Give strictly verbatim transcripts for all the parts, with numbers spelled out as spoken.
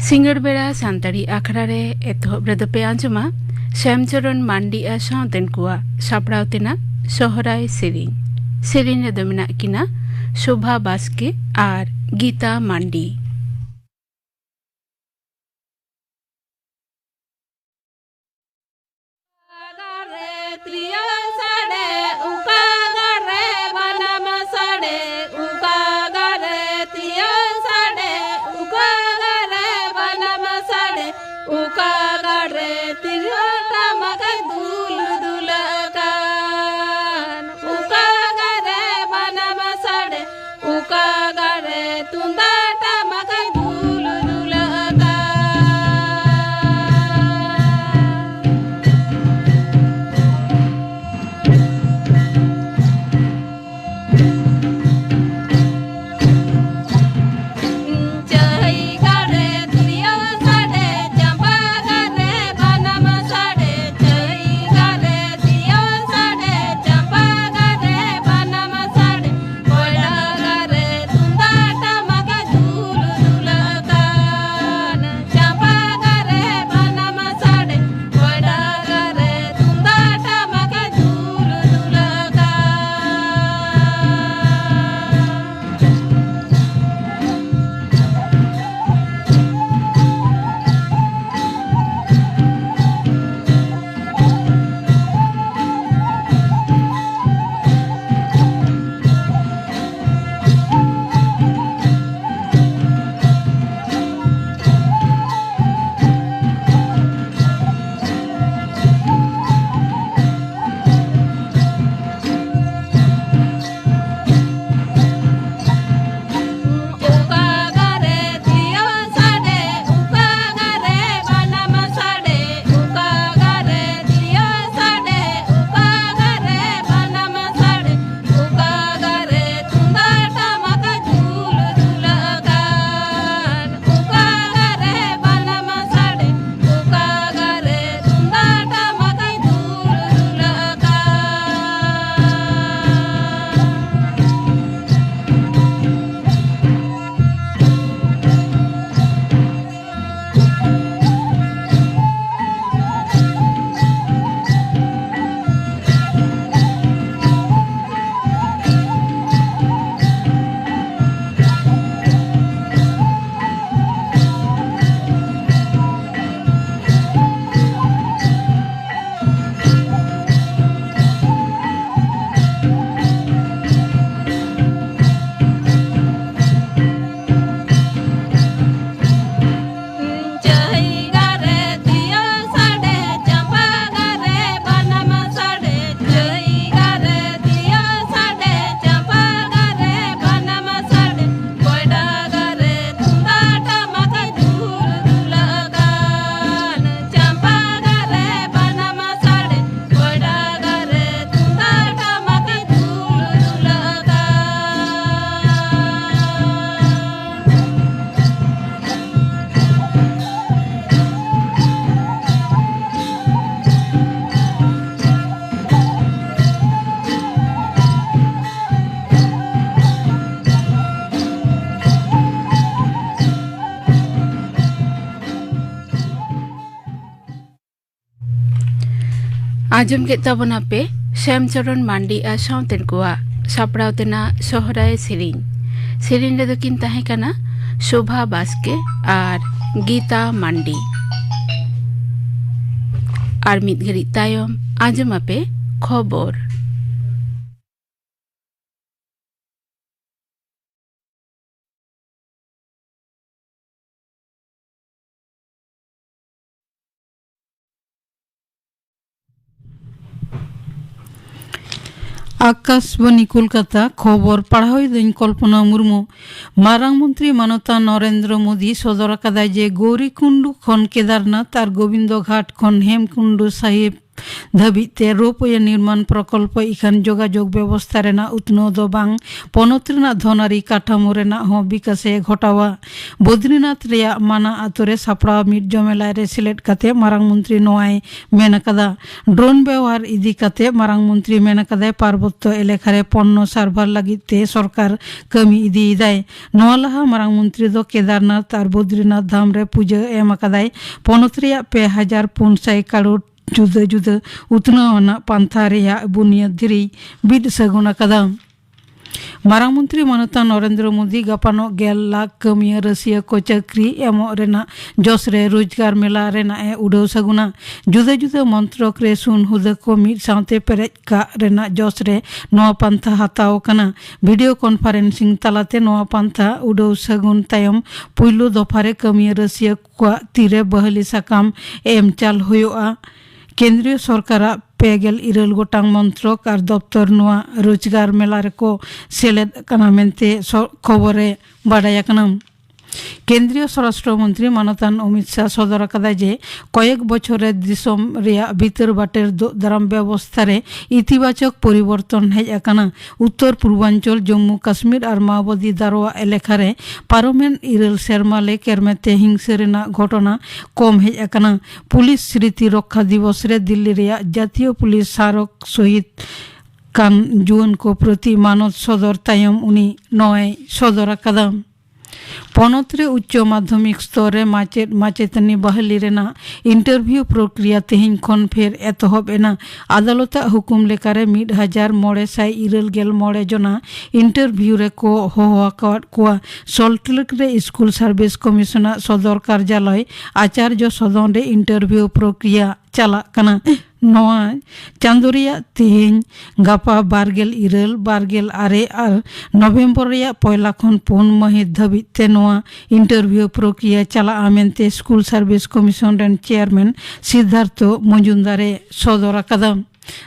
ᱥᱤᱸᱜᱟᱹᱲ ᱵᱮᱲᱟ ᱥᱟᱱᱛᱟᱲᱤ ᱟᱠᱷᱲᱟ ᱨᱮ ᱮᱛᱚᱦᱚᱵ ᱨᱮᱫᱚ ᱯᱮ ᱟᱸᱡᱚᱢᱟ ᱥᱭᱟᱢᱪᱚᱨᱚᱱ ᱢᱟᱱᱰᱤ ᱟᱨ ᱥᱟᱶᱛᱮᱱ ᱠᱚᱣᱟᱜ ᱥᱟᱯᱲᱟᱣ ᱛᱮᱱᱟᱜ ᱥᱚᱦᱨᱟᱭ ᱥᱮᱨᱮᱧ᱾ ᱥᱮᱨᱮᱧ ᱨᱮᱫᱚ ᱢᱮᱱᱟᱜ ᱠᱤᱱᱟ ᱥᱳᱵᱷᱟ ᱵᱟᱥᱠᱮ ᱟᱨ ᱜᱤᱛᱟ ᱢᱟᱱᱰᱤ᱾ ᱚᱠᱟ ᱜᱟᱨᱮ ᱛᱤᱨᱭᱳ ᱥᱟᱰᱮ, ᱚᱠᱟ ᱜᱟᱨᱮ ᱵᱟᱱᱟᱢ ᱥᱟᱰᱮ, ᱚᱠᱟ ᱜᱟᱨᱮ ᱛᱤᱨᱭᱳ ᱥᱟᱰᱮ, ᱚᱠᱟ ᱜᱟᱨᱮ ᱵᱟᱱᱟᱢ ᱥᱟᱰᱮ, ᱚᱠᱟ ᱜᱟᱨᱮ ᱛᱤᱨᱭᱳ ᱴᱟᱢᱟᱠ ᱫᱩᱞ ᱫᱩᱞ ᱟᱠᱟᱱ, ᱚᱠᱟ ᱜᱟᱨᱮ ᱵᱟᱱᱟᱢ ᱥᱟᱰᱮ, ᱚᱠᱟ ᱜᱟᱨᱮ ᱛᱩᱢᱫᱟᱜ ᱴᱟᱢᱟᱠ ᱫᱩᱞ ᱫᱩᱞ ᱟᱠᱟᱱ᱾ ᱪᱟᱹᱭ ᱜᱟᱨᱮ ᱛᱤᱨᱭᱳ ᱥᱟᱰᱮ, ᱪᱟᱢᱯᱟ ᱜᱟᱨᱮ ᱵᱟᱱᱟᱢ ᱥᱟᱰᱮ, ᱟᱸᱡᱚᱢ ᱠᱮᱫ ᱛᱟᱵᱚᱱᱟᱯᱮ ᱥᱭᱟᱢ ᱪᱚᱨᱚᱱ ᱢᱟᱱᱰᱤ ᱟᱨ ᱥᱟᱶᱛᱮᱱ ᱠᱚᱣᱟᱜ ᱥᱟᱯᱲᱟᱣ ᱛᱮᱱᱟᱜ ᱥᱚᱦᱨᱟᱭ ᱥᱮᱨᱮᱧ᱾ ᱥᱮᱨᱮᱧ ᱨᱮᱫᱚ ᱠᱤᱱ ᱛᱟᱦᱮᱸ ᱠᱟᱱᱟ ᱥᱳᱵᱷᱟ ᱵᱟᱥᱠᱮ ᱟᱨ ᱜᱤᱛᱟ ᱢᱟᱱᱰᱤ᱾ ᱟᱨ ᱢᱤᱫ ᱜᱷᱟᱹᱲᱤᱡ ᱛᱟᱭᱚᱢ ᱟᱸᱡᱚᱢᱟᱯᱮ ᱠᱷᱚᱵᱚᱨ᱾ ᱟᱠᱟᱥᱵᱟᱱᱤ ᱠᱳᱞᱠᱟᱛᱟ, ᱠᱷᱚᱵᱚᱨ ᱯᱟᱲᱦᱟᱣᱤᱫᱟᱹᱧ ᱠᱚᱞᱯᱚᱱᱟ ᱢᱩᱨᱢᱩ᱾ ᱢᱟᱨᱟᱝ ᱢᱚᱱᱛᱨᱤ ᱢᱟᱱᱚᱛᱟᱱ ᱱᱚᱨᱮᱱᱫᱨᱚ ᱢᱳᱫᱤ ᱥᱚᱫᱚᱨ ᱟᱠᱟᱫᱟᱭ ᱡᱮ ᱜᱳᱨᱤᱠᱩᱱᱰᱩ ᱠᱷᱚᱱ ᱠᱮᱫᱟᱨᱱᱟᱛᱷ ᱟᱨ ᱜᱳᱵᱤᱱᱫᱚ ᱜᱷᱟᱴ ᱠᱷᱚᱱ ᱦᱮᱢᱠᱩᱱᱰᱩ ᱥᱟᱦᱤᱵ ᱫᱷᱟᱹᱵᱤᱡ ᱛᱮ ᱨᱳᱯᱣᱮ ᱱᱤᱨᱢᱟᱬ ᱯᱨᱚᱠᱚᱞᱯᱚ ᱤᱠᱷᱟᱹᱱ ᱡᱳᱜᱟᱡᱳᱜᱽ ᱵᱮᱵᱚᱥᱛᱷᱟ ᱨᱮᱱᱟᱜ ᱩᱛᱱᱟᱹᱣ ᱫᱚ ᱵᱟᱝ, ᱯᱚᱱᱚᱛ ᱨᱮᱱᱟᱜ ᱫᱷᱚᱱᱟᱨᱤ ᱠᱟᱴᱷᱟᱢᱳ ᱨᱮᱱᱟᱜ ᱦᱚᱸ ᱵᱤᱠᱟᱥ ᱮ ᱜᱷᱚᱴᱟᱣᱟ᱾ ᱵᱚᱫᱨᱤᱱᱟᱛᱷ ᱨᱮᱭᱟᱜ ᱢᱟᱱᱟ ᱟᱛᱳ ᱨᱮ ᱥᱟᱯᱲᱟᱣ ᱢᱤᱫ ᱡᱚᱢᱮᱞᱟᱭ ᱨᱮ ᱥᱮᱞᱮᱫ ᱠᱟᱛᱮ ᱢᱟᱨᱟᱝ ᱢᱚᱱᱛᱨᱤ ᱱᱚᱣᱟᱭ ᱢᱮᱱ ᱟᱠᱟᱫᱟ᱾ ᱰᱨᱳᱱ ᱵᱮᱣᱦᱟᱨ ᱤᱫᱤ ᱠᱟᱛᱮ ᱢᱟᱨᱟᱝ ᱢᱚᱱᱛᱨᱤ ᱢᱮᱱ ᱟᱠᱟᱫᱟᱭ, ᱯᱟᱨᱵᱚᱛᱛᱚ ᱮᱞᱟᱠᱟ ᱨᱮ ᱯᱚᱱᱱᱚ ᱥᱟᱨᱵᱷᱟᱨ ᱞᱟᱹᱜᱤᱫ ᱛᱮ ᱥᱚᱨᱠᱟᱨ ᱠᱟᱹᱢᱤ ᱤᱫᱤᱭᱮᱫᱟᱭ᱾ ᱱᱚᱣᱟ ᱞᱟᱦᱟ ᱢᱟᱨᱟᱝ ᱢᱚᱱᱛᱨᱤ ᱫᱚ ᱠᱮᱫᱟᱨᱱᱟᱛᱷ ᱟᱨ ᱵᱚᱫᱨᱤᱱᱟᱛᱷ ᱫᱷᱟᱢ ᱨᱮ ᱯᱩᱡᱟᱹ ᱮᱢ ᱟᱠᱟᱫᱟᱭ᱾ ᱯᱚᱱᱚᱛ ᱨᱮᱭᱟᱜ ᱯᱮ ᱦᱟᱡᱟᱨ ᱯᱩᱱ ᱥᱟᱭ ᱠᱟᱨᱳᱲ ᱡᱩᱫᱟᱹ ᱡᱩᱫᱟᱹ ᱩᱛᱱᱟᱹᱣ ᱟᱱᱟᱜ ᱯᱟᱱᱛᱷᱟ ᱨᱮᱭᱟᱜ ᱵᱩᱱᱤᱭᱟᱹᱫ ᱫᱷᱤᱨᱤᱭ ᱵᱤᱫ ᱥᱟᱹᱜᱩᱱ ᱟᱠᱟᱫᱟ᱾ ᱢᱟᱨᱟᱝ ᱢᱚᱱᱛᱨᱤ ᱢᱟᱱᱚᱛᱟᱱ ᱱᱚᱨᱮᱱᱫᱨᱚ ᱢᱳᱫᱤ ᱜᱟᱯᱟᱱᱚᱜ ᱜᱮᱞ ᱞᱟᱠᱷ ᱠᱟᱹᱢᱤᱭᱟᱹ ᱨᱟᱹᱥᱤᱭᱟᱹ ᱠᱚ ᱪᱟᱹᱠᱨᱤ ᱮᱢᱚᱜ ᱨᱮᱱᱟᱜ ᱡᱚᱥ ᱨᱮ ᱨᱳᱡᱽᱜᱟᱨ ᱢᱮᱞᱟ ᱨᱮᱱᱟᱜ ᱮ ᱩᱰᱟᱹᱣ ᱥᱟᱹᱜᱩᱱᱟ᱾ ᱡᱩᱫᱟᱹ ᱡᱩᱫᱟᱹ ᱢᱚᱱᱛᱨᱚᱠ ᱨᱮ ᱥᱩᱱ ᱦᱩᱫᱟᱹ ᱠᱚ ᱢᱤᱫ ᱥᱟᱶᱛᱮ ᱯᱮᱨᱮᱡ ᱠᱟᱜ ᱨᱮᱱᱟᱜ ᱡᱚᱥ ᱨᱮ ᱱᱚᱣᱟ ᱯᱟᱱᱛᱷᱟ ᱦᱟᱛᱟᱣ ᱟᱠᱟᱱᱟ᱾ ᱵᱷᱤᱰᱤᱭᱳ ᱠᱚᱱᱯᱷᱟᱨᱮᱱᱥᱤᱝ ᱛᱟᱞᱟᱛᱮ ᱱᱚᱣᱟ ᱯᱟᱱᱛᱷᱟ ᱩᱰᱟᱹᱣ ᱥᱟᱹᱜᱩᱱ ᱛᱟᱭᱚᱢ ᱯᱩᱭᱞᱩ ᱫᱚᱯᱷᱟ ᱨᱮ ᱠᱟᱹᱢᱤᱭᱟᱹ ᱨᱟᱹᱥᱤᱭᱟᱹ ᱠᱚᱣᱟᱜ ᱛᱤᱨᱮ ᱵᱟᱹᱦᱞᱤ ᱥᱟᱠᱟᱢ ᱮᱢ ᱪᱟᱞ ᱦᱩᱭᱩᱜᱼᱟ᱾ ᱠᱮᱱᱫᱨᱤᱭᱚ ᱥᱚᱨᱠᱟᱨᱟᱜ ᱯᱮ ᱜᱮᱞ ᱤᱨᱟᱹᱞ ᱜᱚᱴᱟᱝ ᱢᱚᱱᱛᱨᱚᱠ ᱟᱨ ᱫᱚᱯᱛᱚᱨ ᱱᱚᱣᱟ ᱨᱳᱡᱽᱜᱟᱨ ᱢᱮᱞᱟ ᱨᱮᱠᱚ ᱥᱮᱞᱮᱫ ᱠᱟᱱᱟ ᱢᱮᱱᱛᱮ ᱥᱚ-, ᱠᱷᱚᱵᱚᱨ ᱨᱮ ᱵᱟᱰᱟᱭ ᱟᱠᱟᱱᱟ᱾ ᱠᱮᱱᱫᱨᱤᱭᱚ ᱥᱚᱨᱟᱥᱴᱨᱚ ᱢᱚᱱᱛᱨᱤ ᱢᱟᱱᱚᱛᱟᱱ ᱚᱢᱤᱛ ᱥᱟᱦ ᱥᱚᱫᱚᱨ ᱟᱠᱟᱫᱟᱭ ᱡᱮ ᱠᱚᱭᱮᱠ ᱵᱚᱪᱷᱚᱨ ᱨᱮ ᱫᱤᱥᱚᱢ ᱨᱮᱭᱟᱜ ᱵᱷᱤᱛᱟᱹᱨ ᱵᱟᱴᱮᱨ ᱫᱳᱜ ᱫᱟᱨᱟᱢ ᱵᱮᱵᱚᱥᱛᱷᱟ ᱨᱮ ᱤᱛᱤᱵᱟᱪᱚᱠ ᱯᱚᱨᱤᱵᱚᱨᱛᱚᱱ ᱦᱮᱡ ᱟᱠᱟᱱᱟ᱾ ᱩᱛᱛᱚᱨ ᱯᱩᱨᱵᱟᱧᱪᱚᱞ ᱡᱚᱢᱢᱩ ᱠᱟᱥᱢᱤᱨ ᱟᱨ ᱢᱟᱣᱵᱟᱫᱤ ᱫᱟᱨᱣᱟ ᱮᱞᱟᱠᱟ ᱨᱮ ᱯᱟᱨᱚᱢᱮᱱ ᱤᱨᱟᱹᱞ ᱥᱮᱨᱢᱟ ᱞᱮ ᱠᱮᱨᱢᱮᱛᱮ ᱦᱤᱝᱥᱟᱹ ᱨᱮᱱᱟᱜ ᱜᱷᱚᱴᱚᱱᱟ ᱠᱚᱢ ᱦᱮᱡ ᱟᱠᱟᱱᱟ᱾ ᱯᱩᱞᱤᱥ ᱥᱨᱤᱛᱤ ᱨᱚᱠᱠᱷᱟ ᱫᱤᱵᱚᱥ ᱨᱮ ᱫᱤᱞᱞᱤ ᱨᱮᱭᱟᱜ ᱡᱟᱛᱤᱭᱚ ᱯᱩᱞᱤᱥ ᱥᱟᱨᱚᱠ ᱥᱚᱦᱤᱫ ᱠᱟᱱ ᱡᱩᱣᱟᱹᱱ ᱠᱚ ᱯᱨᱚᱛᱤ ᱢᱟᱱᱚᱛ ᱥᱚᱫᱚᱨ ᱛᱟᱭᱚᱢ ᱩᱱᱤ ᱱᱚᱣᱟᱭ ᱥᱚᱫᱚᱨ ᱟᱠᱟᱫᱟ᱾ ᱯᱚᱱᱚᱛ ᱨᱮ ᱩᱪᱪᱚ ᱢᱟᱫᱷᱚᱢᱤᱠ ᱥᱛᱚᱨ ᱨᱮ ᱢᱟᱪᱮᱫ ᱢᱟᱪᱮᱛᱟᱹᱱᱤ ᱵᱟᱹᱦᱞᱤ ᱨᱮᱱᱟᱜ ᱤᱱᱴᱟᱨᱵᱷᱤᱭᱩ ᱯᱨᱚᱠᱨᱤᱭᱟ ᱛᱮᱦᱮᱧ ᱠᱷᱚᱱ ᱯᱷᱮᱨ ᱮᱛᱚᱦᱚᱵ ᱮᱱᱟ᱾ ᱟᱫᱟᱞᱚᱛᱟᱜ ᱦᱩᱠᱩᱢ ᱞᱮᱠᱟᱨᱮ ᱢᱤᱫ ᱦᱟᱡᱟᱨ ᱢᱚᱬᱮ ᱥᱟᱭ ᱤᱨᱟᱹᱞ ᱜᱮᱞ ᱢᱚᱬᱮ ᱡᱚᱱᱟ ᱤᱱᱴᱟᱨᱵᱷᱤᱭᱩ ᱨᱮᱠᱚ ᱦᱚᱦᱚ ᱟᱠᱟᱫ ᱠᱚᱣᱟ᱾ ᱥᱚᱞᱴ ᱞᱮᱠ ᱨᱮ ᱥᱠᱩᱞ ᱥᱟᱨᱵᱷᱤᱥ ᱠᱚᱢᱤᱥᱚᱱᱟᱜ ᱥᱚᱫᱚᱨ ᱠᱟᱨᱡᱟᱞᱚᱭ ᱟᱪᱟᱨᱡᱚ ᱥᱚᱫᱚᱱ ᱨᱮ ᱤᱱᱴᱟᱨᱵᱷᱤᱭᱩ ᱯᱨᱚᱠᱨᱤᱭᱟ ᱪᱟᱞᱟᱜ ᱠᱟᱱᱟ᱾ ᱱᱚᱣᱟ ᱪᱟᱸᱫᱚ ᱨᱮᱭᱟᱜ ᱛᱮᱦᱮᱧ, ᱜᱟᱯᱟ ᱵᱟᱨᱜᱮᱞ ᱤᱨᱟᱹᱞ, ᱵᱟᱨᱜᱮᱞ ᱟᱨᱮ ᱟᱨ ᱱᱚᱵᱷᱮᱢᱵᱚᱨ ᱨᱮᱭᱟᱜ ᱯᱚᱭᱞᱟ ᱠᱷᱚᱱ ᱯᱩᱱ ᱢᱟᱹᱦᱤᱛ ᱫᱷᱟᱹᱵᱤᱡ ᱛᱮ ᱱᱚᱣᱟ ᱤᱱᱴᱟᱨᱵᱷᱤᱭᱩ ᱯᱨᱚᱠᱨᱤᱭᱟ ᱪᱟᱞᱟᱜᱼᱟ ᱢᱮᱱᱛᱮ ᱥᱠᱩᱞ ᱥᱟᱨᱵᱷᱤᱥ ᱠᱚᱢᱤᱥᱚᱱ ᱨᱮᱱ ᱪᱮᱭᱟᱨᱢᱮᱱ ᱥᱤᱫᱽᱫᱷᱟᱨᱛᱷᱚ ᱢᱚᱡᱩᱢᱫᱟᱨ ᱮ ᱥᱚᱫᱚᱨ ᱟᱠᱟᱫᱟ᱾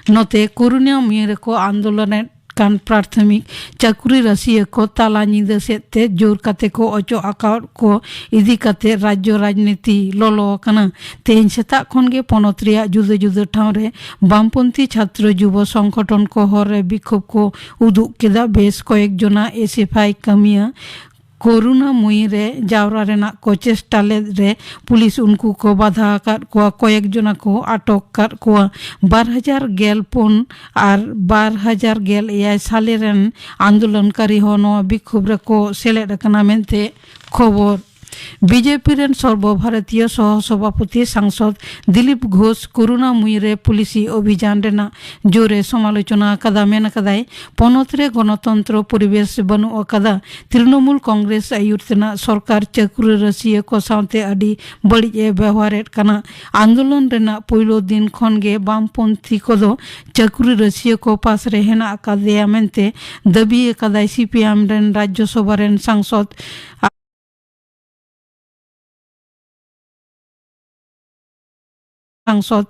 ᱱᱚᱛᱮ ᱠᱚᱨᱩᱱᱟᱢᱩᱭᱤ ᱨᱮᱠᱚ ᱟᱱᱫᱳᱞᱚᱱᱮᱫ ᱠᱟᱱ ᱯᱨᱟᱛᱷᱚᱢᱤᱠ ᱪᱟᱹᱠᱨᱤ ᱨᱟᱹᱥᱤᱭᱟᱹ ᱠᱚ ᱛᱟᱞᱟ ᱧᱤᱫᱟᱹ ᱥᱮᱫ ᱛᱮ ᱡᱳᱨ ᱠᱟᱛᱮ ᱠᱚ ᱚᱪᱚᱜ ᱟᱠᱟᱫ ᱠᱚ ᱤᱫᱤ ᱠᱟᱛᱮ ᱨᱟᱡᱽᱡᱚ ᱨᱟᱡᱽᱱᱤᱛᱤ ᱞᱚᱞᱚ ᱟᱠᱟᱱᱟ᱾ ᱛᱮᱦᱮᱧ ᱥᱮᱛᱟᱜ ᱠᱷᱚᱱ ᱜᱮ ᱯᱚᱱᱚᱛ ᱨᱮᱭᱟᱜ ᱡᱩᱫᱟᱹ ᱡᱩᱫᱟᱹ ᱴᱷᱟᱶ ᱨᱮ ᱵᱟᱢᱯᱚᱱᱛᱷᱤ ᱪᱷᱟᱛᱨᱚ ᱡᱩᱵᱚ ᱥᱚᱝᱜᱚᱴᱷᱚᱱ ᱠᱚ ᱦᱚᱨ ᱨᱮ ᱵᱤᱠᱷᱳᱵ ᱠᱚ ᱩᱫᱩᱜ ᱠᱮᱫᱟ᱾ ᱵᱮᱥ ᱠᱚᱭᱮᱠ ᱡᱚᱱᱟ ᱮᱥ ᱮᱯᱷ ᱟᱭ ᱠᱟᱹᱢᱤᱭᱟᱹ ᱠᱚᱨᱩᱱᱟᱢᱩᱭᱤ ᱨᱮ ᱡᱟᱣᱨᱟ ᱨᱮᱱᱟᱜ ᱠᱚ ᱪᱮᱥᱴᱟ ᱞᱮᱫ ᱨᱮ ᱯᱩᱞᱤᱥ ᱩᱱᱠᱩ ᱠᱚ ᱵᱟᱫᱷᱟ ᱟᱠᱟᱫ ᱠᱚᱣᱟ᱾ ᱠᱚᱭᱮᱠ ᱡᱚᱱᱟ ᱠᱚ ᱟᱴᱚᱠ ᱟᱠᱟᱫ ᱠᱚᱣᱟ᱾ ᱵᱟᱨ ᱦᱟᱡᱟᱨ ᱜᱮᱞ ᱯᱩᱱ ᱟᱨ ᱵᱟᱨ ᱦᱟᱡᱟᱨ ᱜᱮᱞ ᱮᱭᱟᱭ ᱥᱟᱞᱮ ᱨᱮᱱ ᱟᱱᱫᱳᱞᱚᱱᱠᱟᱨᱤ ᱦᱚᱸ ᱱᱚᱣᱟ ᱵᱤᱠᱷᱳᱵ ᱨᱮᱠᱚ ᱥᱮᱞᱮᱫ ᱟᱠᱟᱱᱟ ᱢᱮᱱᱛᱮ ᱠᱷᱚᱵᱚᱨ᱾ ᱵᱤᱡᱮᱯᱤ ᱨᱮᱱ ᱥᱚᱨᱵᱚ ᱵᱷᱟᱨᱚᱛᱤᱭᱚ ᱥᱚᱦᱚ ᱥᱚᱵᱷᱟᱯᱚᱛᱤ ᱥᱟᱝᱥᱚᱫ ᱫᱤᱞᱤᱯ ᱜᱷᱳᱥ ᱠᱚᱨᱩᱱᱟᱢᱩᱭᱤ ᱨᱮ ᱯᱩᱞᱤᱥᱤ ᱚᱵᱷᱤᱡᱟᱱ ᱨᱮᱱᱟᱜ ᱡᱳᱨᱮ ᱥᱚᱢᱟᱞᱳᱪᱚᱱᱟ ᱟᱠᱟᱫᱟ᱾ ᱢᱮᱱ ᱟᱠᱟᱫᱟᱭ, ᱯᱚᱱᱚᱛ ᱨᱮ ᱜᱚᱱᱚᱛᱚᱱᱛᱨᱚ ᱯᱚᱨᱤᱵᱮᱥ ᱵᱟᱹᱱᱩᱜ ᱟᱠᱟᱫᱟ᱾ ᱛᱨᱤᱱᱚᱢᱩᱞ ᱠᱚᱝᱜᱨᱮᱥ ᱟᱹᱭᱩᱨ ᱛᱮᱱᱟᱜ ᱥᱚᱨᱠᱟᱨ ᱪᱟᱹᱠᱨᱤ ᱨᱟᱹᱥᱤᱭᱟᱹ ᱠᱚ ᱥᱟᱶᱛᱮ ᱟᱹᱰᱤ ᱵᱟᱹᱲᱤᱡ ᱮ ᱵᱮᱣᱦᱟᱨᱮᱫ ᱠᱟᱱᱟ᱾ ᱟᱱᱫᱳᱞᱚᱱ ᱨᱮᱱᱟᱜ ᱯᱩᱭᱞᱩ ᱫᱤᱱ ᱠᱷᱚᱱ ᱜᱮ ᱵᱟᱢᱯᱚᱱᱛᱷᱤ ᱠᱚᱫᱚ ᱪᱟᱹᱠᱨᱤ ᱨᱟᱹᱥᱤᱭᱟᱹ ᱠᱚ ᱯᱟᱥ ᱨᱮ ᱦᱮᱱᱟᱜ ᱟᱠᱟᱫᱮᱭᱟ ᱢᱮᱱᱛᱮ ᱫᱟᱹᱵᱤ ᱟᱠᱟᱫᱟᱭ᱾ ᱥᱤ ᱯᱤ ᱮᱢ ᱨᱮᱱ ᱨᱟᱡᱽᱡᱚ ᱥᱚᱵᱷᱟ ᱨᱮᱱ ᱥᱟᱝᱥᱚᱫ ᱥᱟᱝᱥᱚᱫ